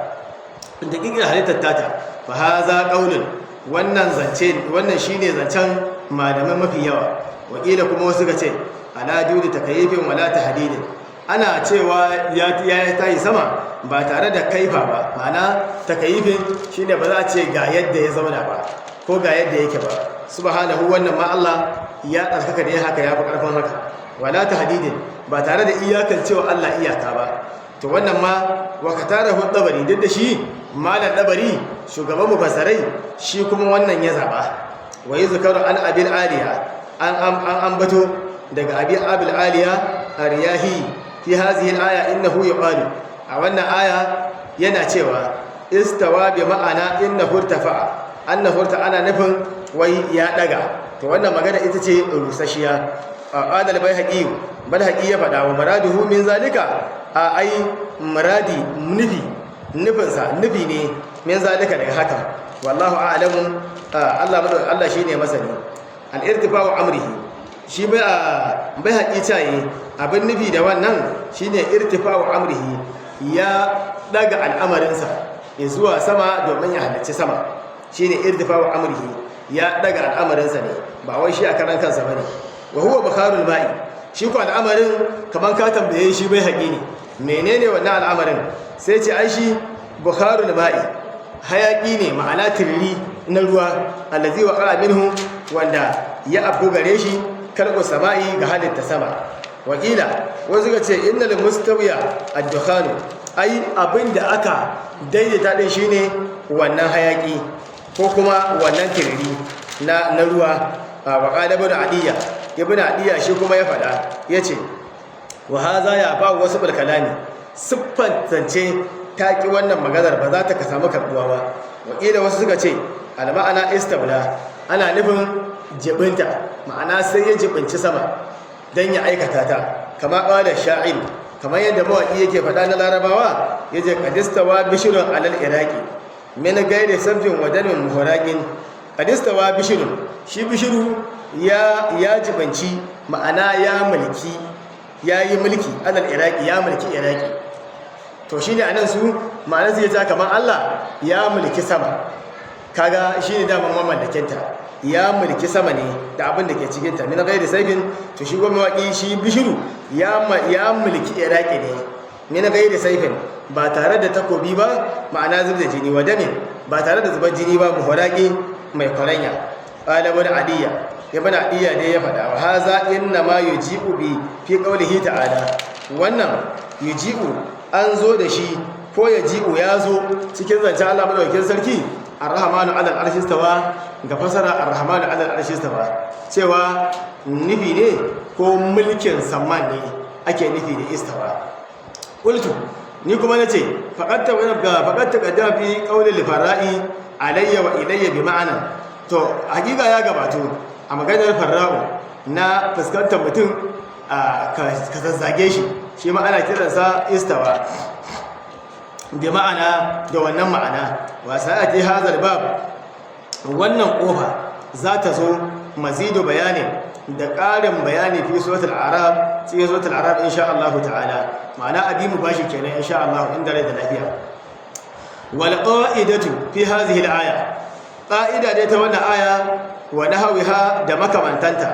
da kirkira halittar tata. Fa haza qaulun, wannan zance, wannan shine zancen malamai mafi yawa. Wakila, kuma wasu ga ce ala dudi takayifin wala tahdidin, ana cewa ya tayi sama ba tare da kaifa ba, ma'ana takayifin shine ba za a ce ga yadda ya zauna ba ko ga yadda yake ba. Subhanahu, wannan ma Allah ya tsarkaka da ya haka, ya fi karfin haka. Wala tahdidin, ba tare da iyakan cewa Allah iyaka ba. To wannan ma wa katarahu Tabari, duk da shi malam Tabari shugaban mufassarai, shi kuma wannan ya zaba. Wa yuzkaru an Abil Aliya, an ambato daga Abil Aliya Ariyahi, fi hadhihi al-aya innahu yuqalu, a wannan aya yana cewa istawa bi ma'ana innahu irtafa'a, annahu, ana nufin wai ya daga. To wannan magana ita ce rusashiya. Qala al-Baihaqi, Baihaqi ya faɗa, wa muraduhu min zalika, a ai muradi, nufi, nufinsa, nufi ne, min zalika, daga haka. Wallahu a'lamu, Allah Allah shine masani. Al-irtifa'u amrihi, shi bai Baihaqi caye abin nufi da wannan shine irtifa'u amrihi, ya daga al'amarinsa zuwa sama domin ya halicci sama, shine irtifa'u amrihi, ya daga al'amarinsa ne, ba wai shi a karan kansa bane. Wa huwa bukharul ma'i, shi ko al'amarin, kaman ka tambaye shi Baihaqi ne menene wannan al'amarin, sai ce ai shi bukharul ma'i, hayaki ne, ma'ana tirri na ruwa, allazi waqa minhu, wanda ya afko gare shi, khalqu sama'i, ga halitta sama. Wakila, wasu ga ce innal mustawiya ad-dukhanu, ai abinda aka daidaita din shine wannan hayaki ko kuma wannan tirri na ruwa. Wa qala Ibn Adiya, Ibn Adiya shi kuma ya fada yace wa hadha ya ba wasu bil kalami, siffan zance ta ki wannan maganar ba za ta ka samu karbuwa ba. Wakila, wasu suka ce al ma'ana istabla, ana nufin jibinta, ma'ana sai ya jibinci sama don ya aikata ta, kama ƙwada sha'ir, kamar yadda mawaƙi yake faɗa na Larabawa, ya ce qadistawa Bishirun alal Iraki min gairi sabbin wadanin muhuraƙin. Qadistawa Bishirun, shi Bishiru ya jibanci, ma'ana ya mulki Ya yi mulki alal Iraki, ya mulki Iraki. To shi ne a nan su ma'anar su ya kamar Allah ya mulki sama. Kaga shi ne daman mamallakinta, ya mulki sama ne da abin da ke cikinta min ghairi saifin. To shi gwamnati waƙi shi Bishiru ya mulki Iraki ne min ghairi saifin, ba tare da takobi ba, ma'ana zub da jini, wa damin, ba tare da zubar jini ba, muhuraki mai kwaranya. Qala Ibn Adiyya, Ibn Adiyya ne ya faɗa. Wa haza inna ma yuji'u bi fi qawlihi ta'ala. Wannan yuji'u an zo da shi, ko ya ji'u ya zo cikin zancen Allah madaukakin sarki, Ar-Rahmanu 'alal arshi istawa, ga fasara Ar-Rahmanu 'alal arshi istawa, cewa nufi ne ko mulkin samman ne ake nufi da istawa. Qultu, ni kuma nace, faqad ta faqad taqaddama fi qawli al-Fara'i alayya wa ilayya bi ma'ana. To hakika ya gabato a maganar Farra'u na fuskantar mutum ka zazzage shi, shi ma ana kiransa istawa bi ma'ana, da wannan ma'ana. Wa sa'ati hazal bab, wannan kofa za ta zo, mazidu bayanin, da ƙarin bayani, fi suratul Arab, cikin suratul Arab, insha Allah ta'ala. Ma'ana abi mu bashi kenan, insha Allah, inda rai da lafiya. Wal qa'idatu fi hadhihi al aya, qa'ida dai ta wannan aya, wa nahwiha, da makamantanta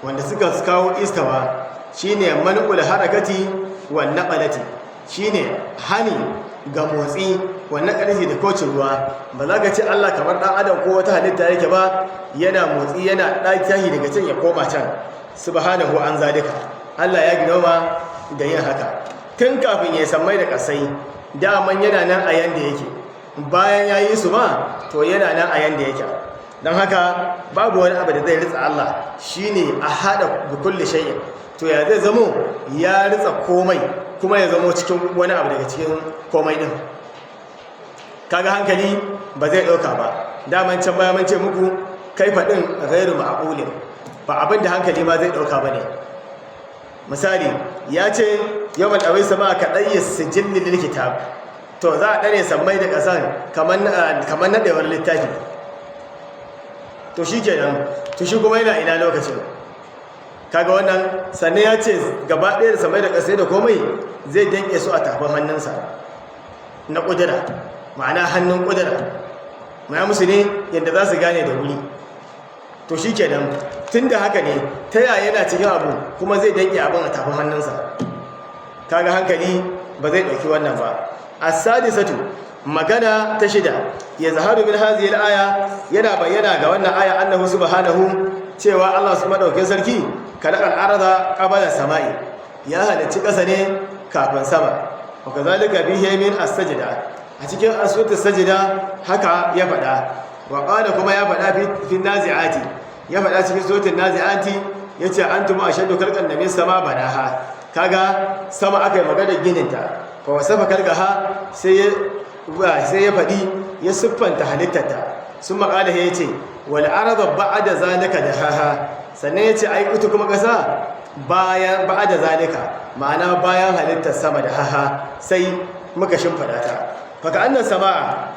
wanda suka kawo istawa, shine man'ul harakati wan naqalati, shine hani ga motsi, wannan ƙarfi da kocin ruwa. Ba za ka ce Allah kamar ɗan adam ko wata halitta yake ba, yana motsi, yana ɗaki daga can ya koma can. Subhanahu an zalika, Allah ya girma da yin haka. Tun kafin ya sammai da ƙasai, daman yana nan a yanda yake. Bayan ya yi su ma, to yana nan a yanda yake. Don haka babu wani abu da zai ritsa Allah. Shine a haɗa bi kulli shay'in. To ya zai zamo ya ritsa komai, kuma ya zamo cikin wani abu daga cikin komai din? Kaga hankali ba zai ɗauka ba. Daman can baya mun ce muku kai faɗin ghairu ma'qulin, ba abin da hankali ma zai ɗauka ba ne. Misali, ya ce yawmal awai sama ka ɗayya sijilli lil kitab. To za a ɗare sammai da ƙasan kamar naɗewar littafi. To shi kenan, to shi kuma yana ina lokacin? Kaga wannan. Sannan ya ce gaba ɗaya da samai da ƙasai da komai zai danƙe su a tafin hannunsa na ƙudura, ma'ana hannun ƙudura ma musu ne yadda za su gane da wuri. To shi kenan, tun da haka ne, ta yaya yana cikin abu kuma zai danƙe abin a tafin hannunsa? Kaga hankali ba zai ɗauki wannan ba. As-sadisatu, magana ta shida, ya zaharu min hazihi al-aya, yana bayyana ga wannan aya, annahu subhanahu, cewa Allah su madaukakin sarki, kalaqal arda qabla samai, ya halicci ƙasa ne kafin sama. Wa kazalika bihi min as-sajda, a cikin suratul Sajda haka ya faɗa. Wa qala, kuma ya faɗa, fi Nazi'ati, ya faɗa cikin suratul Nazi'ati, yace antum ashaddu khalqan min sama banaha. Kaga sama aka yi maganar gininta. Fa wasafa kalgaha, sai ya faɗi, ya siffanta halittarta. Sun maƙala, ya ce wal arda ba'da zalika dahaha. Sannan ya ce ai ita kuma ƙasa bayan ba'da zalika, ma'ana bayan halittar sama, da haha, sai muka shimfada ta. Faka annan sama'a,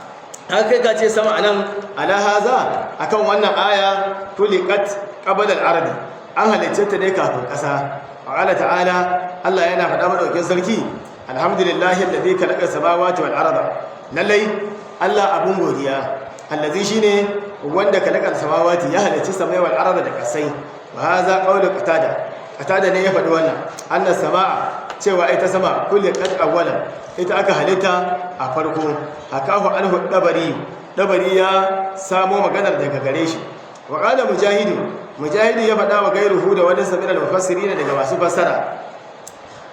har kai ka ce sama anan, ala haza, akan wannan aya, tuliqat qabla al-ardi, an halicce ta ne kafin ƙasa. Qala ta'ala, Allah yana faɗa, madaukakin sarki, alhamdulillahi alladhi khalaqa samawati wal arda. Lallai Allah abun godiya, allazi shine wanda khalaqa samawati, ya halicci samai, wal arda, da kasai. Wa hadha qawlu Qatada, Qatada ne ya faɗi wannan, anna samaa, cewa ita sama, khuliqat awwalan, ita aka halitta a farko. Hakahu anhu Dabari, Dabari ya samo maganar daga gare shi. Wa qala Mujahidu, Mujahidu ya faɗa, wa gairuhu, da wani sabila al-mufassirin, daga masu fassara,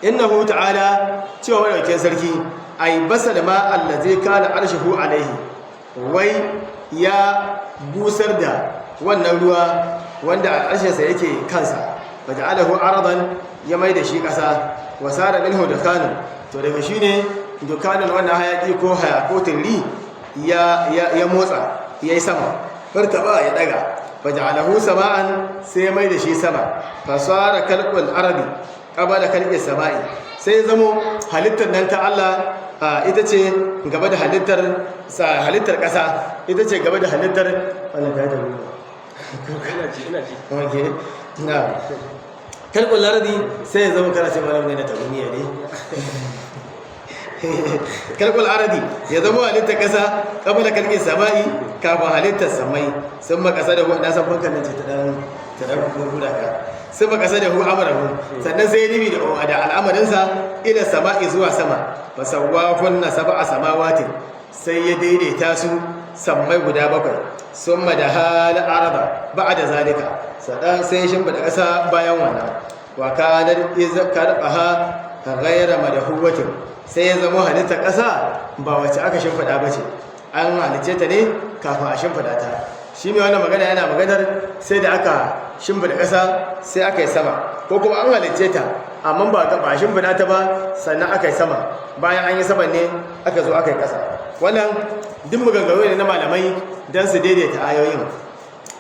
innahu ta'ala, cewa madaukakin sarki, ay basal ma allazi kana arshuhu alaihi, wai ya busar da wannan ruwa wanda al'arshinsa yake kansa, faja'alahu aradan, ya mai da shi ƙasa, wa sara minhu dukanun. To daga shi ne dukanun, wannan hayaki ko haya ko tirri ya motsa, ya yi sama, fartaba, ya daga, faja'alahu sama'an, sai ya mai da shi sama. Fasara kalqul arabi qabala khalqis sama'i, sai zamo halittar nan ta Allah ita ce gaba da halittar halittar ƙasa, ita ce gaba da halittar wannan ta da Ina ji, ina ji. Okay, na Kalkul ardi sai ya zama kana ce malam ne na tagumiya ne. Kalkul ardi ya zama halittar kasa qabla kalkin sama'i, kafin halittar samai. Sun makasa da na san fankan nan ce ta dan huda ka. Sun makasa da hu amrahu, sannan sai ya nufi da al'amarinsa, ila sama'i, zuwa sama. Fasawwahunna sab'a samawatin, sai ya daidaita su sammai guda bakwai. Summa da hal araba ba'da zalika, sannan sai ya shimfida ƙasa bayan wannan. Wa kanar iz karbaha ghayra madhuwatin, sai ya zama halitta ƙasa ba wacce aka shimfida ba ce, an halicce ta ne kafin a shimfida ta. Shi mai wannan magana yana maganar sai da aka shimfida ƙasa sai aka yi sama, ko kuma an halicce ta amma ba shimfida ta ba sannan aka yi sama, bayan an yi saman ne aka zo aka yi ƙasa. Wannan duk maganganu ne na malamai don su daidaita ayoyin,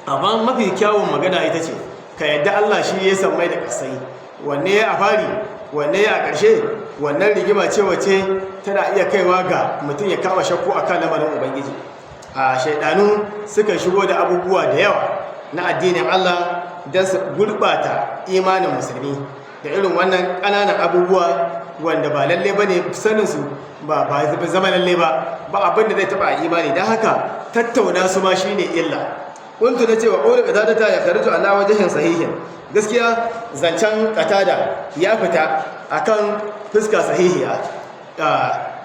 amma mafi kyawun magana ita ce ka yadda Allah shi ya sammai da ƙasai. Wanne ya a fari, wanne ya a ƙarshe, wannan rigima ce wace tana iya kaiwa ga mutum ya kama shakku a kan lamarin Ubangiji. A shaidanu suka shigo da abubuwa da yawa na addinin Allah don su gurɓata imanin musulmi da irin wannan ƙananan abubuwa wanda ba lalle ba ne saninsu, ba zama lalle ba, ba abin da zai taɓa imani. Don haka tattauna su ma shine illa. Kuntu, na cewa ƙaunar Qatada ta ya kharuju ala wajhin sahihin. Gaskiya zancen Qatada ya fita akan fuska sahihiya.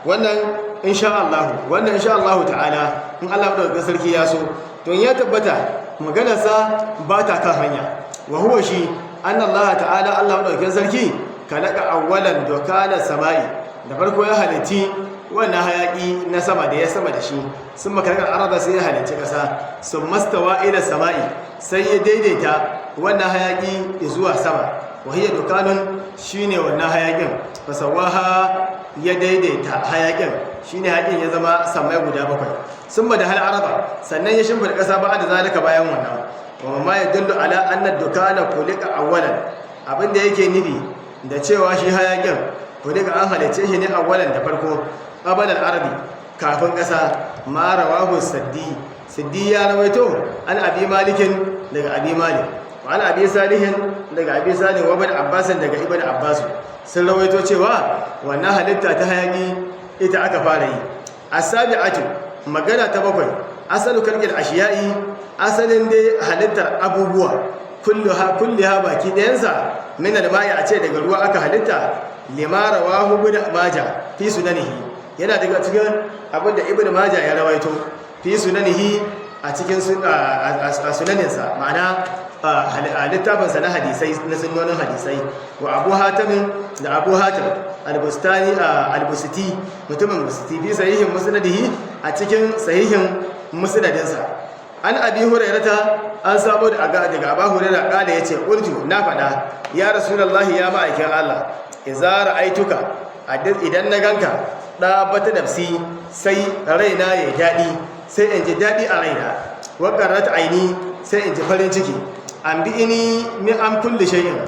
Wannan insha Allah, wannan insha Allah ta'ala, in Allah madaukakin sarki ya so, to ya tabbata maganarsa ba ta kan hanya. Wa huwa shi anna Allah ta'ala, Allah madaukakin sarki, kalaka awwalan dokana sama'i, da farko ya halitti wannan hayaki na sama da ya sama da shi. Sun makarkar arada, sai ya halicci ƙasa. Sun mastawa ila sama'i, sai ya daidaita wannan hayaki zuwa sama. Wahiyar dukanun, shine wannan hayakin. Fasawaha, ya daidaita hayakin, shine hayakin ya zama samai guda bakwai. Sun da hal araba, sannan ya shimfida ƙasa, ba da zalika, bayan wannan. Wa ma yadullu ala anna dukana kulika awwalan, abinda yake nufi da cewa shi hayakin kulika, an halicce shi ne awwalan, da farko, qabala al-ardi, kafin ƙasa, ma rawahu saddi, siddi ya rawaito, an Abi Malikin, daga Abi Malik, wa an Abi Salihin, daga Abi Salih, wa Ibn Abbas, daga Ibn Abbas, sun rawaito cewa wannan halitta ta hayaki ita aka fara yi. Asabi'atu, magana ta bakwai, asalu kalqil ashiya'i, asalin dai halittar abubuwa, kulluha, kulliha, baki ɗayansa, min alma'i, a ce daga ruwa aka halitta, lima rawahu Ibn Majah fi sunanihi, yana daga cikin abin da Ibn Majah ya rawaito fi sunanihi, a cikin sunaninsa, ma'ana a littafinsa na hadisai, na sunnonin hadisai, wa Abu Hatamin, da Abu Hatim Albustani, Albusiti, mutumin Busti, fi sahihin musnadihi, a cikin sahihin musnadinsa, an Abi Hurairata, an sabo daga Abu Hurairah, kala, yace, qultu, na fada, ya Rasulullahi, ya ma'aikin Allah, idza ra'aituka, idan na ganka, bata nafsi, sai raina ya daɗi, sai in ji daɗi a raina, wa qarrat aini, sai in ji farin ciki. An bi ini min an kulli shay'in,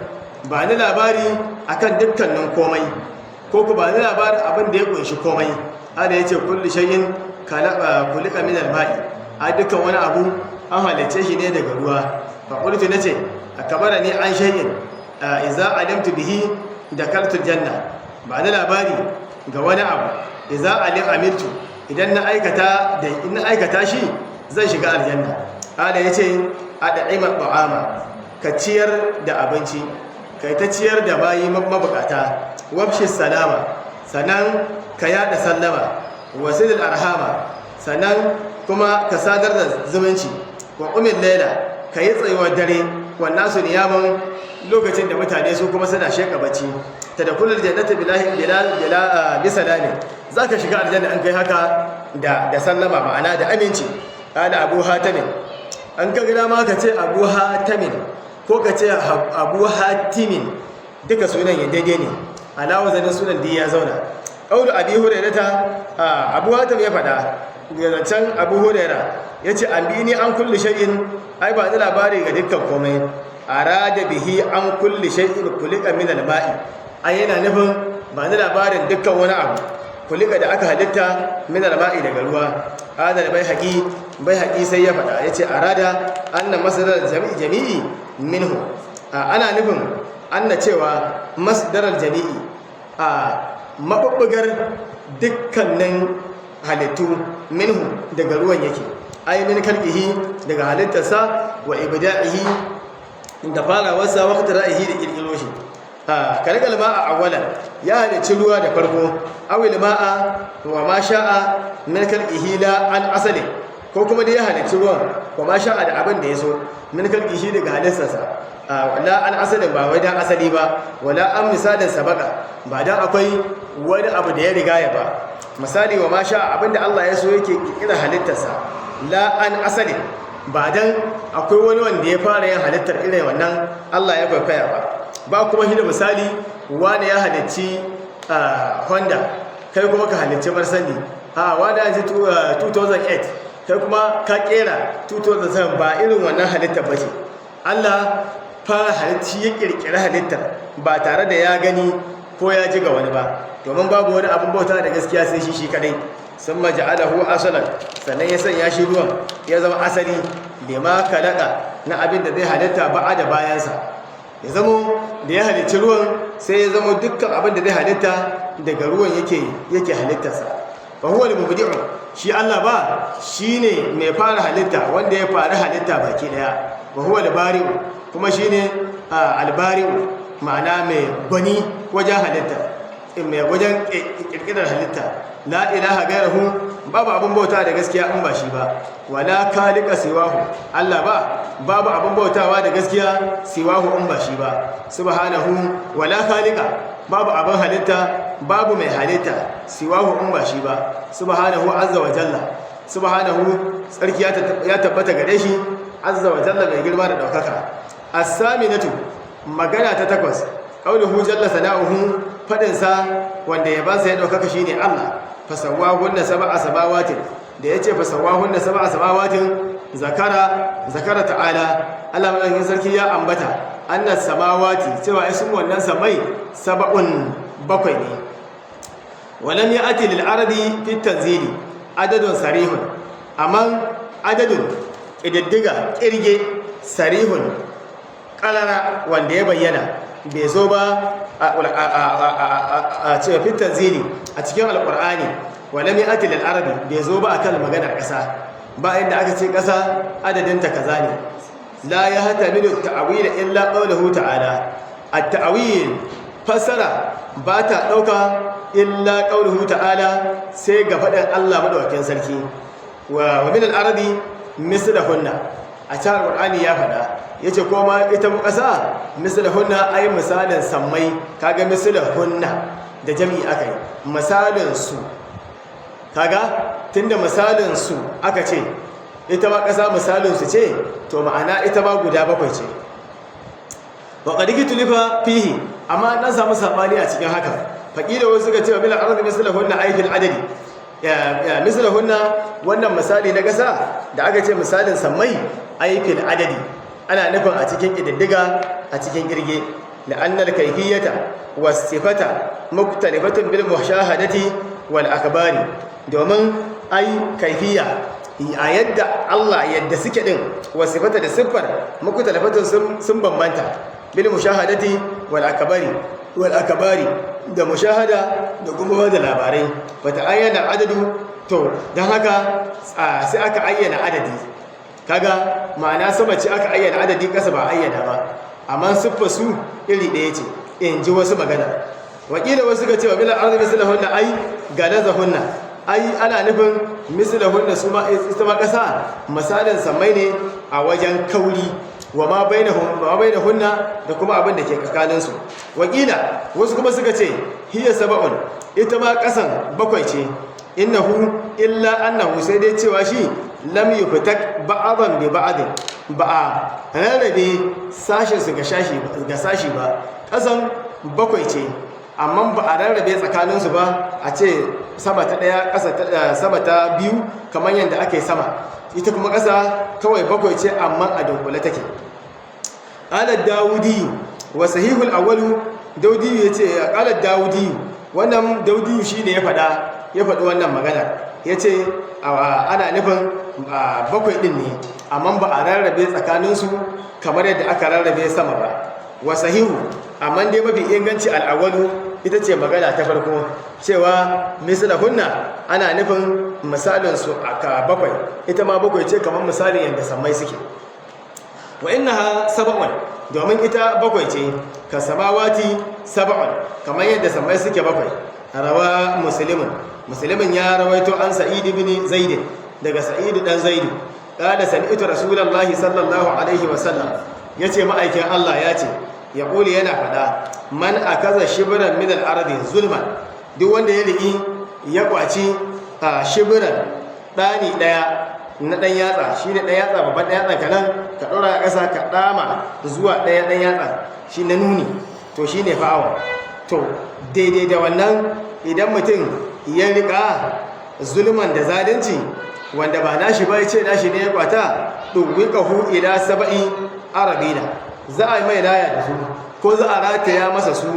ba ni labari akan dukkanin komai, ko ku ba ni labarin abin da ya kunshi komai. Ala, yace, kulli shay'in kulika min al-ma'i, a dukkan wani abu an halicce shi ne daga ruwa. Fa qultu, nace, akabara ni an shay'in idza alimtu bihi dakaltu janna, ba ni labari ga wani abu, idza alim amiltu, idan na aikata da in na aikata shi zan shiga aljanna. Ala, yace, ad'ima ta'ama, ka ciyar da abinci, kai ta ciyar da bayi mabukata, wabshi salama, sannan ka yada sallama, wasilil arhama, sannan kuma ka sadar da zumunci, wa qumil laila, ka yi tsayuwar dare, wannan su niyaman, lokacin da mutane su kuma suna sheka bacci, ta da kullul jannata bilahi bila bila bi salami, zaka shiga aljanna an kai haka da sallama, ma'ana da aminci. Ala Abu Hatamin, an ka gida ma ka ce Abu Hatamin ko ka ce Abu Hatimin, duka sunan ya daidai ne, alawa zanen sunan da ya zauna. Ƙaulu Abi Hurairata, Abu Hatim ya faɗa ga zancen Abu Huraira, ya ce, an bi ni an kulli shay'in, ai ba ni labari ga dukkan komai. Arada bihi an kulli shay'in kulika min al-ma'i, ai yana nufin ba ni labarin dukkan wani abu kulika, da aka halitta, min al-ma'i, daga ruwa. Adal bai haƙi, bai haƙi sai ya faɗa, ya ce, arada anna masalar jami'i jami'i minhu, ana nufin Anna cewa masdaral jami'i, a mabubbugar dukkanin halittu, minhu, daga ruwan yake, ay min khalqihi, daga halittarsa, wa ibda'ihi, da farawarsa, wa ikhtiра'ihi, da kirkiro shi. Kalakal ma'a awwalan, ya halicci ruwa da farko, awil ma'a wa ma sha'a min khalqihi la an asali, ko kuma dai ya halicci ruwan wa ma sha'a, da abin da ya so, min khalqihi, daga halittarsa, la an asalin, ba wai dan asali ba, wala an misalin sabaka, ba dan akwai wani abu da ya riga ya ba misali. Wa ma sha'a, abinda Allah ya so yake kirkira halittarsa, la an asalin, ba dan akwai wani wanda ya fara yin halittar irin wannan Allah ya kwaikwaya ba, ba kuma shi da misali wani ya halicci Honda, kai kuma ka halicci Marsandi, a wani ya ci 2008, kai kuma ka kera 2007, ba irin wannan halittar ba ce. Allah fara halicci, ya kirkiri halittar ba tare da ya gani ko ya ji ga wani ba, domin babu wani abin bauta da gaskiya sai shi, shi kadai. Sun maja'alahu asalan, sannan ya sanya shi ruwan ya zama asali, lima kalaka, na abin da zai halitta ba'a da bayansa. Ya zamo da ya halicci ruwan, sai ya zamo dukkan abin da zai halitta daga ruwan yake halittarsa. Fa huwa al-mubdi'u, shi Allah ba shine mai fara halitta, wanda ya fara halitta baki daya. Wa huwa al-bari'u, kuma shine al-bari'u, ma'ana mai gwani wajen halitta, mai wajen kirkirar halitta. La ilaha gairahu, babu abin bauta da gaskiya in ba shi ba. Wala khaliqa siwahu, Allah ba babu abin bautawa da gaskiya siwahu, in ba shi ba, subhanahu. Wala khaliqa, babu abin halitta, babu mai halitta, siwahu, in ba shi ba, subhanahu azza wa jalla. Subhanahu, tsarki ya tabbata gare shi, azza wa jalla, mai girma da daukaka. As-saminatu, magana ta takwas, qauluhu jalla sana'uhu, fadin sa wanda ya ba sa ya daukaka shine Allah, fasawwahunna sab'a samawatin. Da yace fasawwahunna sab'a samawatin, zakara ta'ala, Allah madaukakin sarki ya ambata, annas samawati, cewa ai sun wannan samai, sab'un, bakwai ne. Walam ya'ti lil ardi fi tanzili adadun sarihun, amma adadun, ƙididdiga, ƙirge, sarihun, ƙalara wanda ya bayyana, bai zo ba a cewa fi tanzili, a cikin alƙur'ani. Walam ya'ti lil ardi, bai zo ba akan maganar ƙasa ba, inda aka ce ƙasa adadinta kaza ne. La ya hatamilu ta'wil illa qawluhu ta'ala, at-ta'wil, fasara ba ta ɗauka, illa qawluhu ta'ala, sai ga faɗin Allah madaukakin sarki, wa min al-ardi mislahunna. A cikin Qur'ani ya faɗa, yace ko ma ita ƙasa, mislahunna, ai misalin sammai. Kaga mislahunna da jami'i akai, misalin su. Kaga tunda misalin su aka ce, ita ma ƙasa misalin su ce, to ma'ana ita ma guda bakwai ce. Wa qad tulifa fihi, amma an samu sabani a cikin haka. Faqila, wasu suka ce bil ardi mislahunna ay fil adadi, ya mislahunna, wannan misali na ƙasa da aka ce misalin sammai, ay fil adadi, ana nufin a cikin ƙididdiga, a cikin kirge. La'annal kayfiyata was sifata muktalifatun bil mushahadati wal akhbari, domin ai kaifiya, a yadda Allah yadda suke din, wasifata, da siffar, muktalifatun, sun bambanta, bil mushahadati wal akbari, da mushahada da kuma da labarai. Bata ayyana adadu, to dan haka sai aka ayyana adadi. Kaga ma'ana sama ce aka ayyana adadi, kasa ba ayyana ba, amma siffar su iri ɗaya ce, in ji wasu magana. Wakila, wasu ga cewa bil ardi mislahunna ai galazahunna, ai ana nufin mislahunna, su ma ita ma kasa misalin samai ne a wajen kauri, wa ma bainahum, ma bainahunna, da kuma abin da ke tsakanin su. Wakila, wasu kuma suka ce hiya sab'un, ita ma kasan bakwai ce. Innahu illa annahu, sai dai cewa shi, lam yuftak ba'dan bi ba'din, ba a rarrabe sashin su ga shashi ga sashi ba. Kasan bakwai ce, amma ba a rarrabe tsakaninsu ba, a ce sama ta ɗaya, ƙasa ta sama ta biyu, kamar yadda ake sama. Ita kuma ƙasa kawai bakwai ce, amma a dunkule take. Qala Dawudi wa sahihul awwalu. Daudi yace, qala Dawudi, wannan Daudi shine ya faɗa, ya faɗi wannan magana, yace ana nufin bakwai din ne, amma ba a rarrabe tsakaninsu kamar yadda aka rarrabe sama ba. Wa sahihu, Amma dai mafi inganci al'awwalu ita ce magana ta farko, cewa mislahunna ana nufin misalin su aka bakwai, ita ma bakwai ce kamar misalin yadda sammai suke. Wa innaha sab'un, domin ita bakwai ce, ka samawati sab'un, kamar yadda sammai suke bakwai. Rawa Muslimun, Muslimin ya rawaito, an Sa'id ibn Zaid, daga Sa'id dan Zaid, qala sami'tu Rasulullahi sallallahu alaihi wa sallam, yace ma'aikin Allah ya ce, ya kuli, yana fada, man akaza shibran min al-ardi zulman, duk wanda ya riki ya kwaci a shibran, dani daya na dan yatsa, shine dan yatsa, babban dan yatsa kanan ka dora a ƙasa ka dama zuwa daya dan yatsa shi na nuni, to shine fa'awa. To daidai da wannan, idan mutum ya rika zulman, da zalunci, wanda ba nashi ba, ya ce nashi ne ya kwata, ɗuwwiƙahu ila saba'i arabina, za a yi mai laya da su ko za a rataya masa su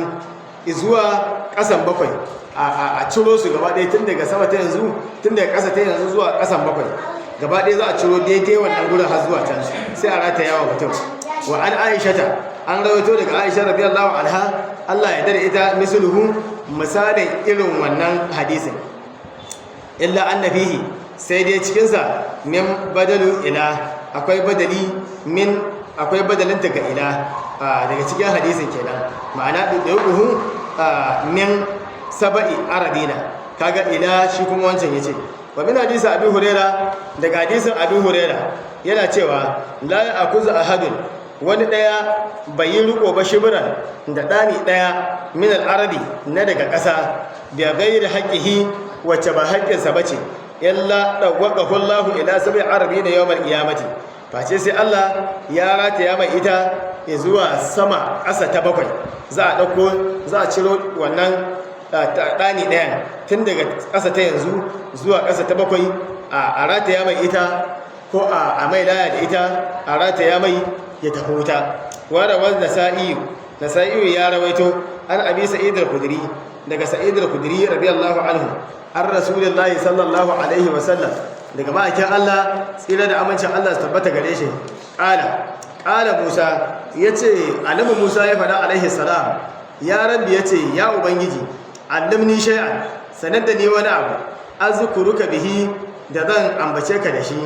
zuwa ƙasan bakwai, a ciro su gaba ɗaya tun daga sama ta yanzu, tun daga ƙasa ta yanzu zuwa ƙasan bakwai gaba ɗaya, za a ciro daidai wannan gurin har zuwa can, sai a rataya wa mutum. Wa an Aishata, an rawaito daga Aisha radiyallahu anha, Allah ya dade ita, misluhu, misalin irin wannan hadisin, illa anna fihi, sai dai cikinsa, min badalu ila, akwai badali min, akwai badalin ga ila daga cikin hadisin kenan. Ma'ana ɗauɗuhu min saba'i aradina, kaga ila shi kuma wancan yace. Wa min hadisi Abi Huraira, daga hadisin Abi Huraira, yana cewa la ya'khudhu ahadun, wani daya bai yi riko ba, shibran, da dani daya, min al-ardi, na daga ƙasa, bi ghairi haqqihi, wacce ba haƙƙinsa bace, illa dawwaqahu Allahu ila sab'i ardina yawmal qiyamati, face sai Allah ya rataya mai ita zuwa sama ƙasa ta bakwai. Za a ɗauko, za a ciro wannan ɗani ɗayan tun daga ƙasa ta yanzu zuwa ƙasa ta bakwai, a rataya mai ita ko a mai laya da ita, a rataya mai ya tafi wuta. Wara Nasa'iyu, Nasa'iyu ya rawaito, an Abi Sa'id al-Khudri, daga Sa'id al-Khudri radiyallahu anhu, an Rasulullahi sallallahu alaihi wa sallam, daga ma'aikin Allah, tsira da amincin Allah su tabbata gare shi, qala qala Musa, yace annabi Musa ya faɗa, alaihi salam, ya rabbi, yace ya ubangiji, allimni shay'an, sanar da ni wani abu, azkuruka bihi, da zan ambace ka da shi,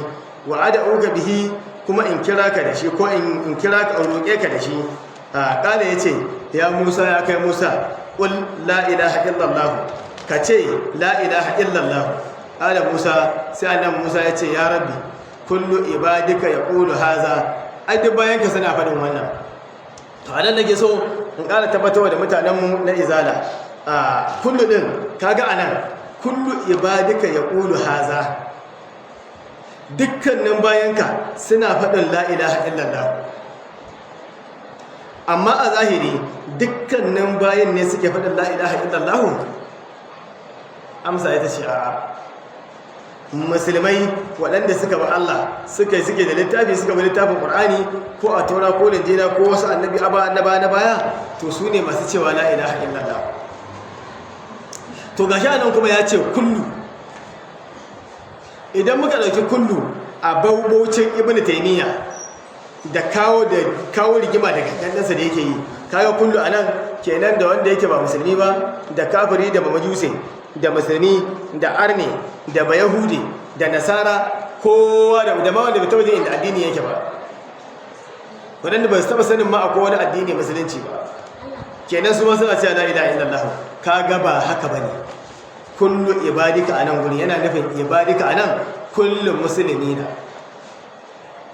wa ad'uka bihi, kuma in kira ka da shi, ko in kira ka, roƙe ka da shi. Qala, yace ya Musa, ya kai Musa, qul la ilaha illallah, ka ce la ilaha illallah. Qala Musa, sai annabi Musa yace, ya rabbi, kullu ibadika yaqulu haza, ai duk bayan ka suna faɗin wannan. To anan nake so in ƙara tabbatarwa da mutanenmu na izala, a kullu din, kaga anan kullu ibadika yaqulu haza, dukkanin bayanka suna faɗin la ilaha illallah. Amma a zahiri dukkanin bayan ne suke faɗin la ilaha illallah? Amsa ita ce a'a. Musulmai waɗanda suka ba Allah, suka suke da littafi, suka bi littafin Qur'ani ko a Taura ko Linjila ko wasu annabi aba annaba na baya, to su ne masu cewa la ilaha illallah. To gashi anan kuma ya ce kullu. Idan muka ɗauki kullu a baubaucin Ibn Taymiya da kawo rigima daga ɗanɗansa da yake yi, kaga kullu anan kenan da wanda yake ba musulmi ba, da kafiri, da bamajuse, da musulmi, da arne, da bayahudi, da nasara, kowa da ma wanda bai taɓa jin inda addini yake ba, waɗanda ba su taɓa sanin ma akwai wani addini musulunci ba, kenan su ma suna cewa la ilaha illallah. Kaga ba haka bane. Kullu ibadika anan gurin yana nufin ibadika anan kullu muslimina,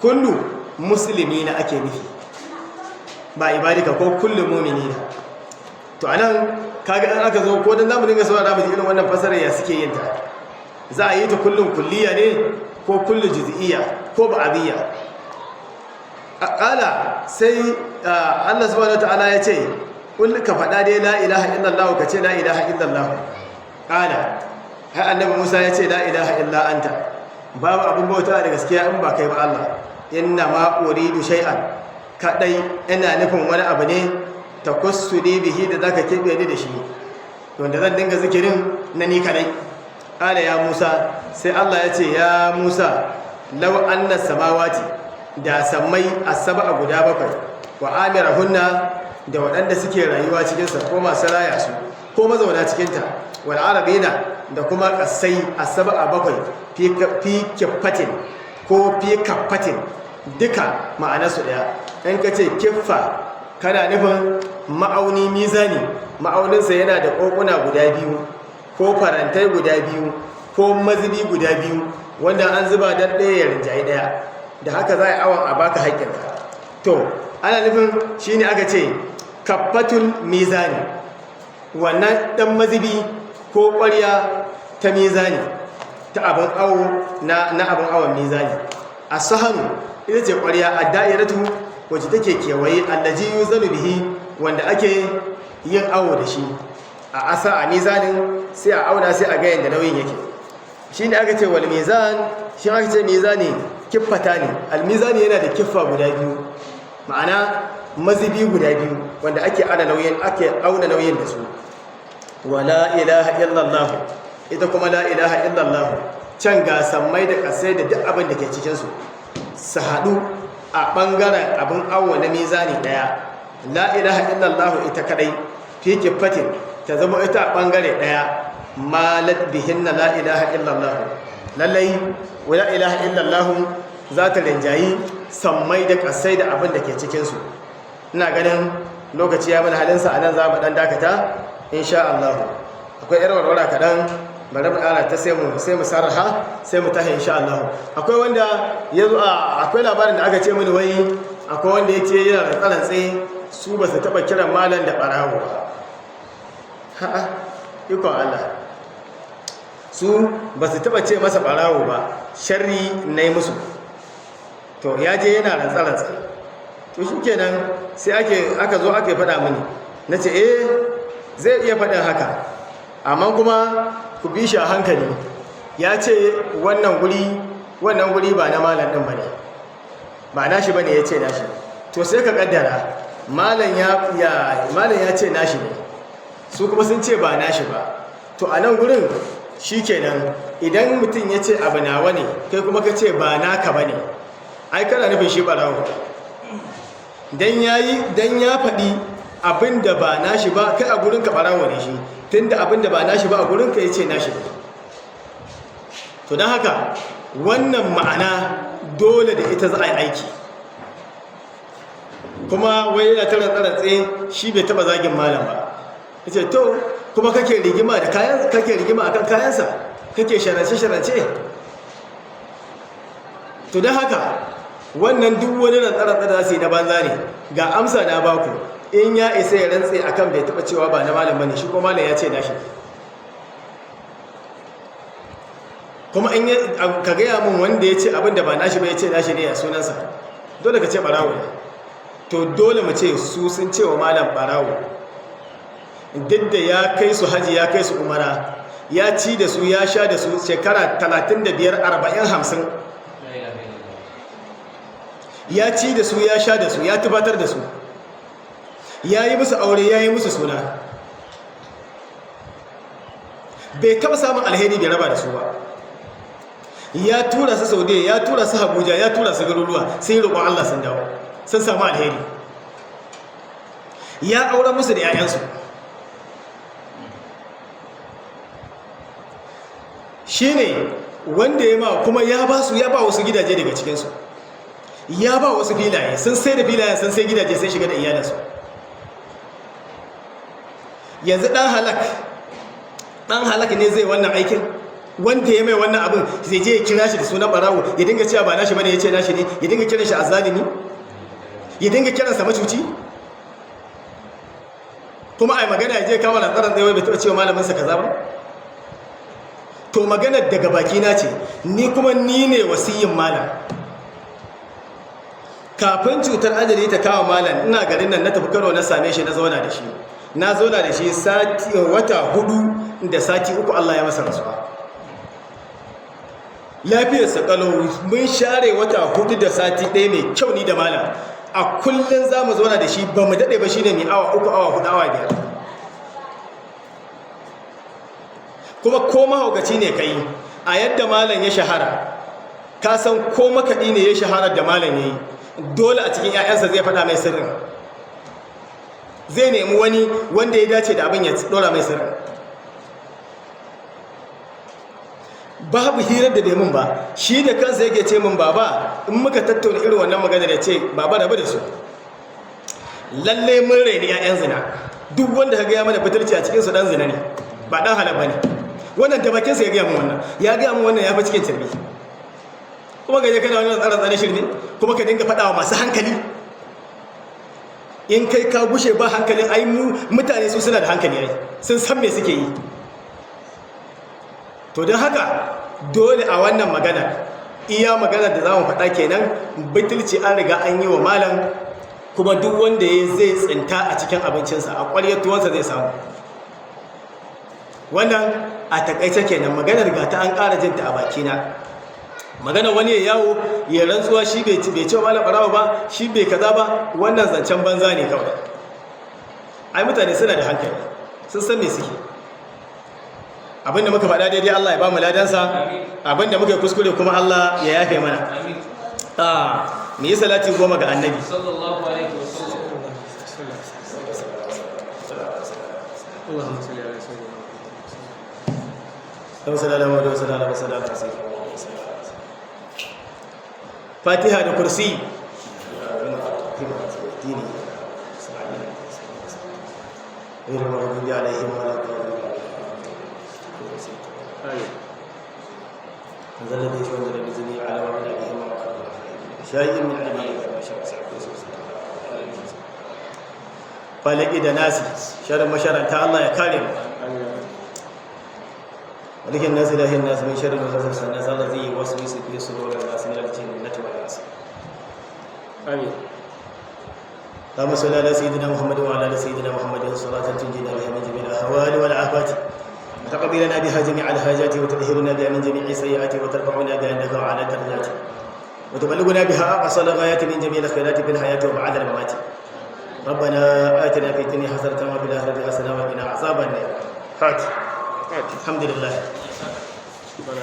kullu muslimina ake nufi, ba ibadika ko kullu mu'minina. To anan kaga in aka zo ko dan zamu dinga saurara mu ji irin wannan fasarar ya suke yin ta, za a yi ta kullun kulliya ne ko kullu juz'iyya ko ba'diyya. Qala, sai Allah subhanahu wataala ya ce, kul, ka faɗa dai, la ilaha illallah, ka ce la ilaha illallah. Qala, har annabi Musa ya ce, la ilaha illa anta, babu abin bauta da gaskiya in ba kai ba Allah, inna ma uridu shay'an, kadai ina nufin wani abu ne, takussuni bihi, da zaka kebe ni da shi, wanda zan dinga zikirin na ni kadai. Qala ya Musa, sai Allah ya ce, ya Musa, law anna samawati, da sammai as-sab'a guda bakwai, wa amirahunna, Da waɗanda suke rayuwa cikinsa ko masu raya su ko mazauna cikinta, wal arabina, da kuma kasai asaba bakwai, fi kiffatin ko fi kaffatin, duka ma'anarsu ɗaya. In ka ce kiffa, kana nufin ma'auni, mizani. Ma'auninsa yana da ƙoƙuna guda biyu ko farantai guda biyu ko mazubi guda biyu, wanda an zuba don ɗaya ya rinjayi ɗaya. Da haka za a yi awon a baka haƙƙinka. To, ana nufin shi ne aka ce kaffatul mizani, wannan ɗan mazubi ko ƙwarya ta mizani, ta abin awo na abin awon mizani. A sahanu ita ce ƙwarya a da'iratu, wacce take kewaye, allaji yuzanu bihi, wanda ake yin awo da shi a asa a mizanin, sai a auna, sai a ga yadda nauyin yake. Shi ne aka ce wal mizan. Shi aka ce mizani kiffata ne. Almizani yana da kiffa guda biyu, ma'ana mazubi guda biyu wanda ake ana nauyin, ake auna nauyin da su. Wa la ilaha illallah, ita kuma la ilaha illallah, can ga sammai da kasai da duk abin da ke cikinsu su haɗu a ɓangaren abin awo na mizani ɗaya, la ilaha illallah ita kadai fi kiffatin, ta zama ita a ɓangare ɗaya. Malat bihinna la ilaha illallah, lallai wa la ilaha illallah za ta rinjayi sammai da kasai da abin da ke cikinsu. Ina ganin lokaci ya mana halinsa, a nan za mu ɗan dakata insha Allah. Akwai yar warwara kaɗan, bari mu ƙara ta, sai mu sarraha, sai mu tahi insha Allah. Akwai wanda ya zo, akwai labarin da aka ce mini wai akwai wanda ya ce yana da tsarantse, su ba su taɓa kiran malam da ɓarawo ba. Ha'a, ikon Allah, su ba su taɓa ce masa ɓarawo ba, sharri na yi musu. To, ya je yana rantsarantsa. To, shi kenan, sai aka zo aka yi faɗa mini. Na ce, eh, zai iya faɗin haka, amma kuma ku bi shi a hankali. Ya ce wannan guri ba na malam ɗin ba ne, ba nashi ba ne, ya ce nashi. To, sai ka ƙaddara malam ya ce nashi ne, su kuma sun ce ba nashi ba. To, a nan gurin shi kenan, idan mutum ya ce abu nawa ne, kai kuma ka ce ba naka ba ne, ai kana nufin shi ɓarawo. Dan yayi, dan ya faɗi abin da ba nashi ba, kai a gurinka ɓarawo ne shi, tunda abin da ba nashi ba a gurinka ya ce nashi ne. To, don haka wannan ma'ana dole da ita za a yi aiki. Kuma wai yana ta rantsarantse, shi bai taba zagin malam ba. Yace to, kuma kake rigima da kayan, kake rigima akan kayansa, kake sharance sharance. To, don haka wannan duk wani rantsarantsa da za su yi na banza ne. Ga amsa na baku. In ya isa ya rantse akan bai taba cewa ba na malam bane, shi ko malam ya ce nashi. Kuma in ka gaya min wanda ya ce abin da ba nashi ba ya ce nashi ne, a sunansa? Dole ka ce barawo ne. To, dole mu ce su sun ce wa malam barawo, duk da ya kai su haji, ya kai su umara, ya ci da su, ya sha da su shekara 35, 40, 50. Ya ci da su, ya sha da su, ya tubatar da su, ya yi musu aure, ya yi musu suna. Bai taba samun alheri bai raba da su ba. Ya tura su Saudiya, ya tura su Abuja, ya tura su garuruwa, sai roƙon Allah sun dawo sun samu alheri. Ya aure musu da 'ya'yansu. Shine wanda ya ma kuma ya ba su, ya ba wasu gidaje daga cikinsu, ya ba wasu filaye, sun sai da filayen, sun sai gidaje, sai shiga da iyalinsu. Yanzu ɗan halak, ɗan halak ne zai wannan aikin? Wanda ya mai wannan abin zai je ya kira shi da sunan barawo, ya dinga cewa ba nashi bane, ya ce nashi ne, ya dinga kiran shi azzalimi, ya dinga kiransa macuci. Kuma ai magana, ya je kama rantsaran tsaye, bai taɓa cewa malaminsa kaza ba. To, maganar daga bakina ce, ni kuma ni ne wasiyin malam. Kafin cutar ajali ta kawo malam, ina garin nan, na tafi Kano, na same shi, na zauna da shi, na zauna da shi sati, wata 4 da sati 3, Allah ya masa rasuwa. Lafiyarsa kalau. Mun share wata 4 da sati 1 mai kyau ni da malam. A kullum za mu zauna da shi, ba mu daɗe ba, shi ne mai awa 3, awa 4, awa 5. Kuma ko mahaukaci ne kai, a yadda malam ya shahara, ka san ko makaɗi ne ya shahara da malam ya yi, dole a cikin 'ya'yansa zai faɗa mai sirrin. Zai nemi wani wanda ya dace da abin ya dora mai sirri. Babu hirar da bai mun ba. Shi da kansa yake ce min, "Baba," in muka tattauna irin wannan magana da ce, "Baba, rabu da su. Lalle mun raini 'ya'yan zina. Duk wanda ka gaya mana butulci a cikin su, dan zina ne, ba dan halal bane." Wannan da bakinsa ya gaya mun wannan. Ya gaya mun wannan ya fi cikin cirbi. Kuma gaje kana wannan tsara tsare shirme, kuma ka dinga faɗa wa masu hankali. In kai ka gushe ba hankalin, ai mu mutane su suna da hankali, ai sun san me suke yi. To don haka dole a wannan magana, iya magana da za mu faɗa kenan. Butulci an riga an yi wa malam, kuma duk wanda ya zai tsinta a cikin abincinsa, a ƙwaryar tuwansa zai samu. Wannan a takaice kenan. Maganar ga ta an ƙara jinta a bakina. Magana wani ya yawo ya rantsuwa shi bai ce malam ɓarawo ba, shi bai kaza ba, wannan zancen banza ne kawai. Ai mutane suna da hankali, sun san me suke. Abinda muka faɗa daidai, Allah ya ba mu ladansa. Abinda muka kuskure kuma, Allah ya yafe mana. Mu yi salati 10 ga Annabi. Sallallahu alaihi wasallam. اللهم صل على سيدنا محمد. صلى الله عليه وسلم وسلم على Fatiha da kursi. غير المغضوب عليهم ولا الضالين. آمين. من ذا الذي يشهد بإذنه على ومن به شيء من علمه ما شاء. Falaki da Nasi, sharrin masharanta Allah ya kare mu. آمين. ملك الناس، إله الناس، من شر الوسواس الناس الذي يوسوس في صدور الناس من الجنة والناس. آمين. اللهم صل على سيدنا محمد وعلى ال سيدنا محمد صلاة تنجينا بها من جميع الاهوال والآفات، وتقضي لنا بها جميع الحاجات، وتطهرنا بها من جميع السيئات، وترفعنا بها عندك اعلى الدرجات، وتبلغنا بها اقصى الغايات من جميع الخيرات في الحياة وبعد الممات. ربنا آتنا في الدنيا حسنة وفي الآخرة حسنة وقنا عذاب النار. فاتح. الحمد لله.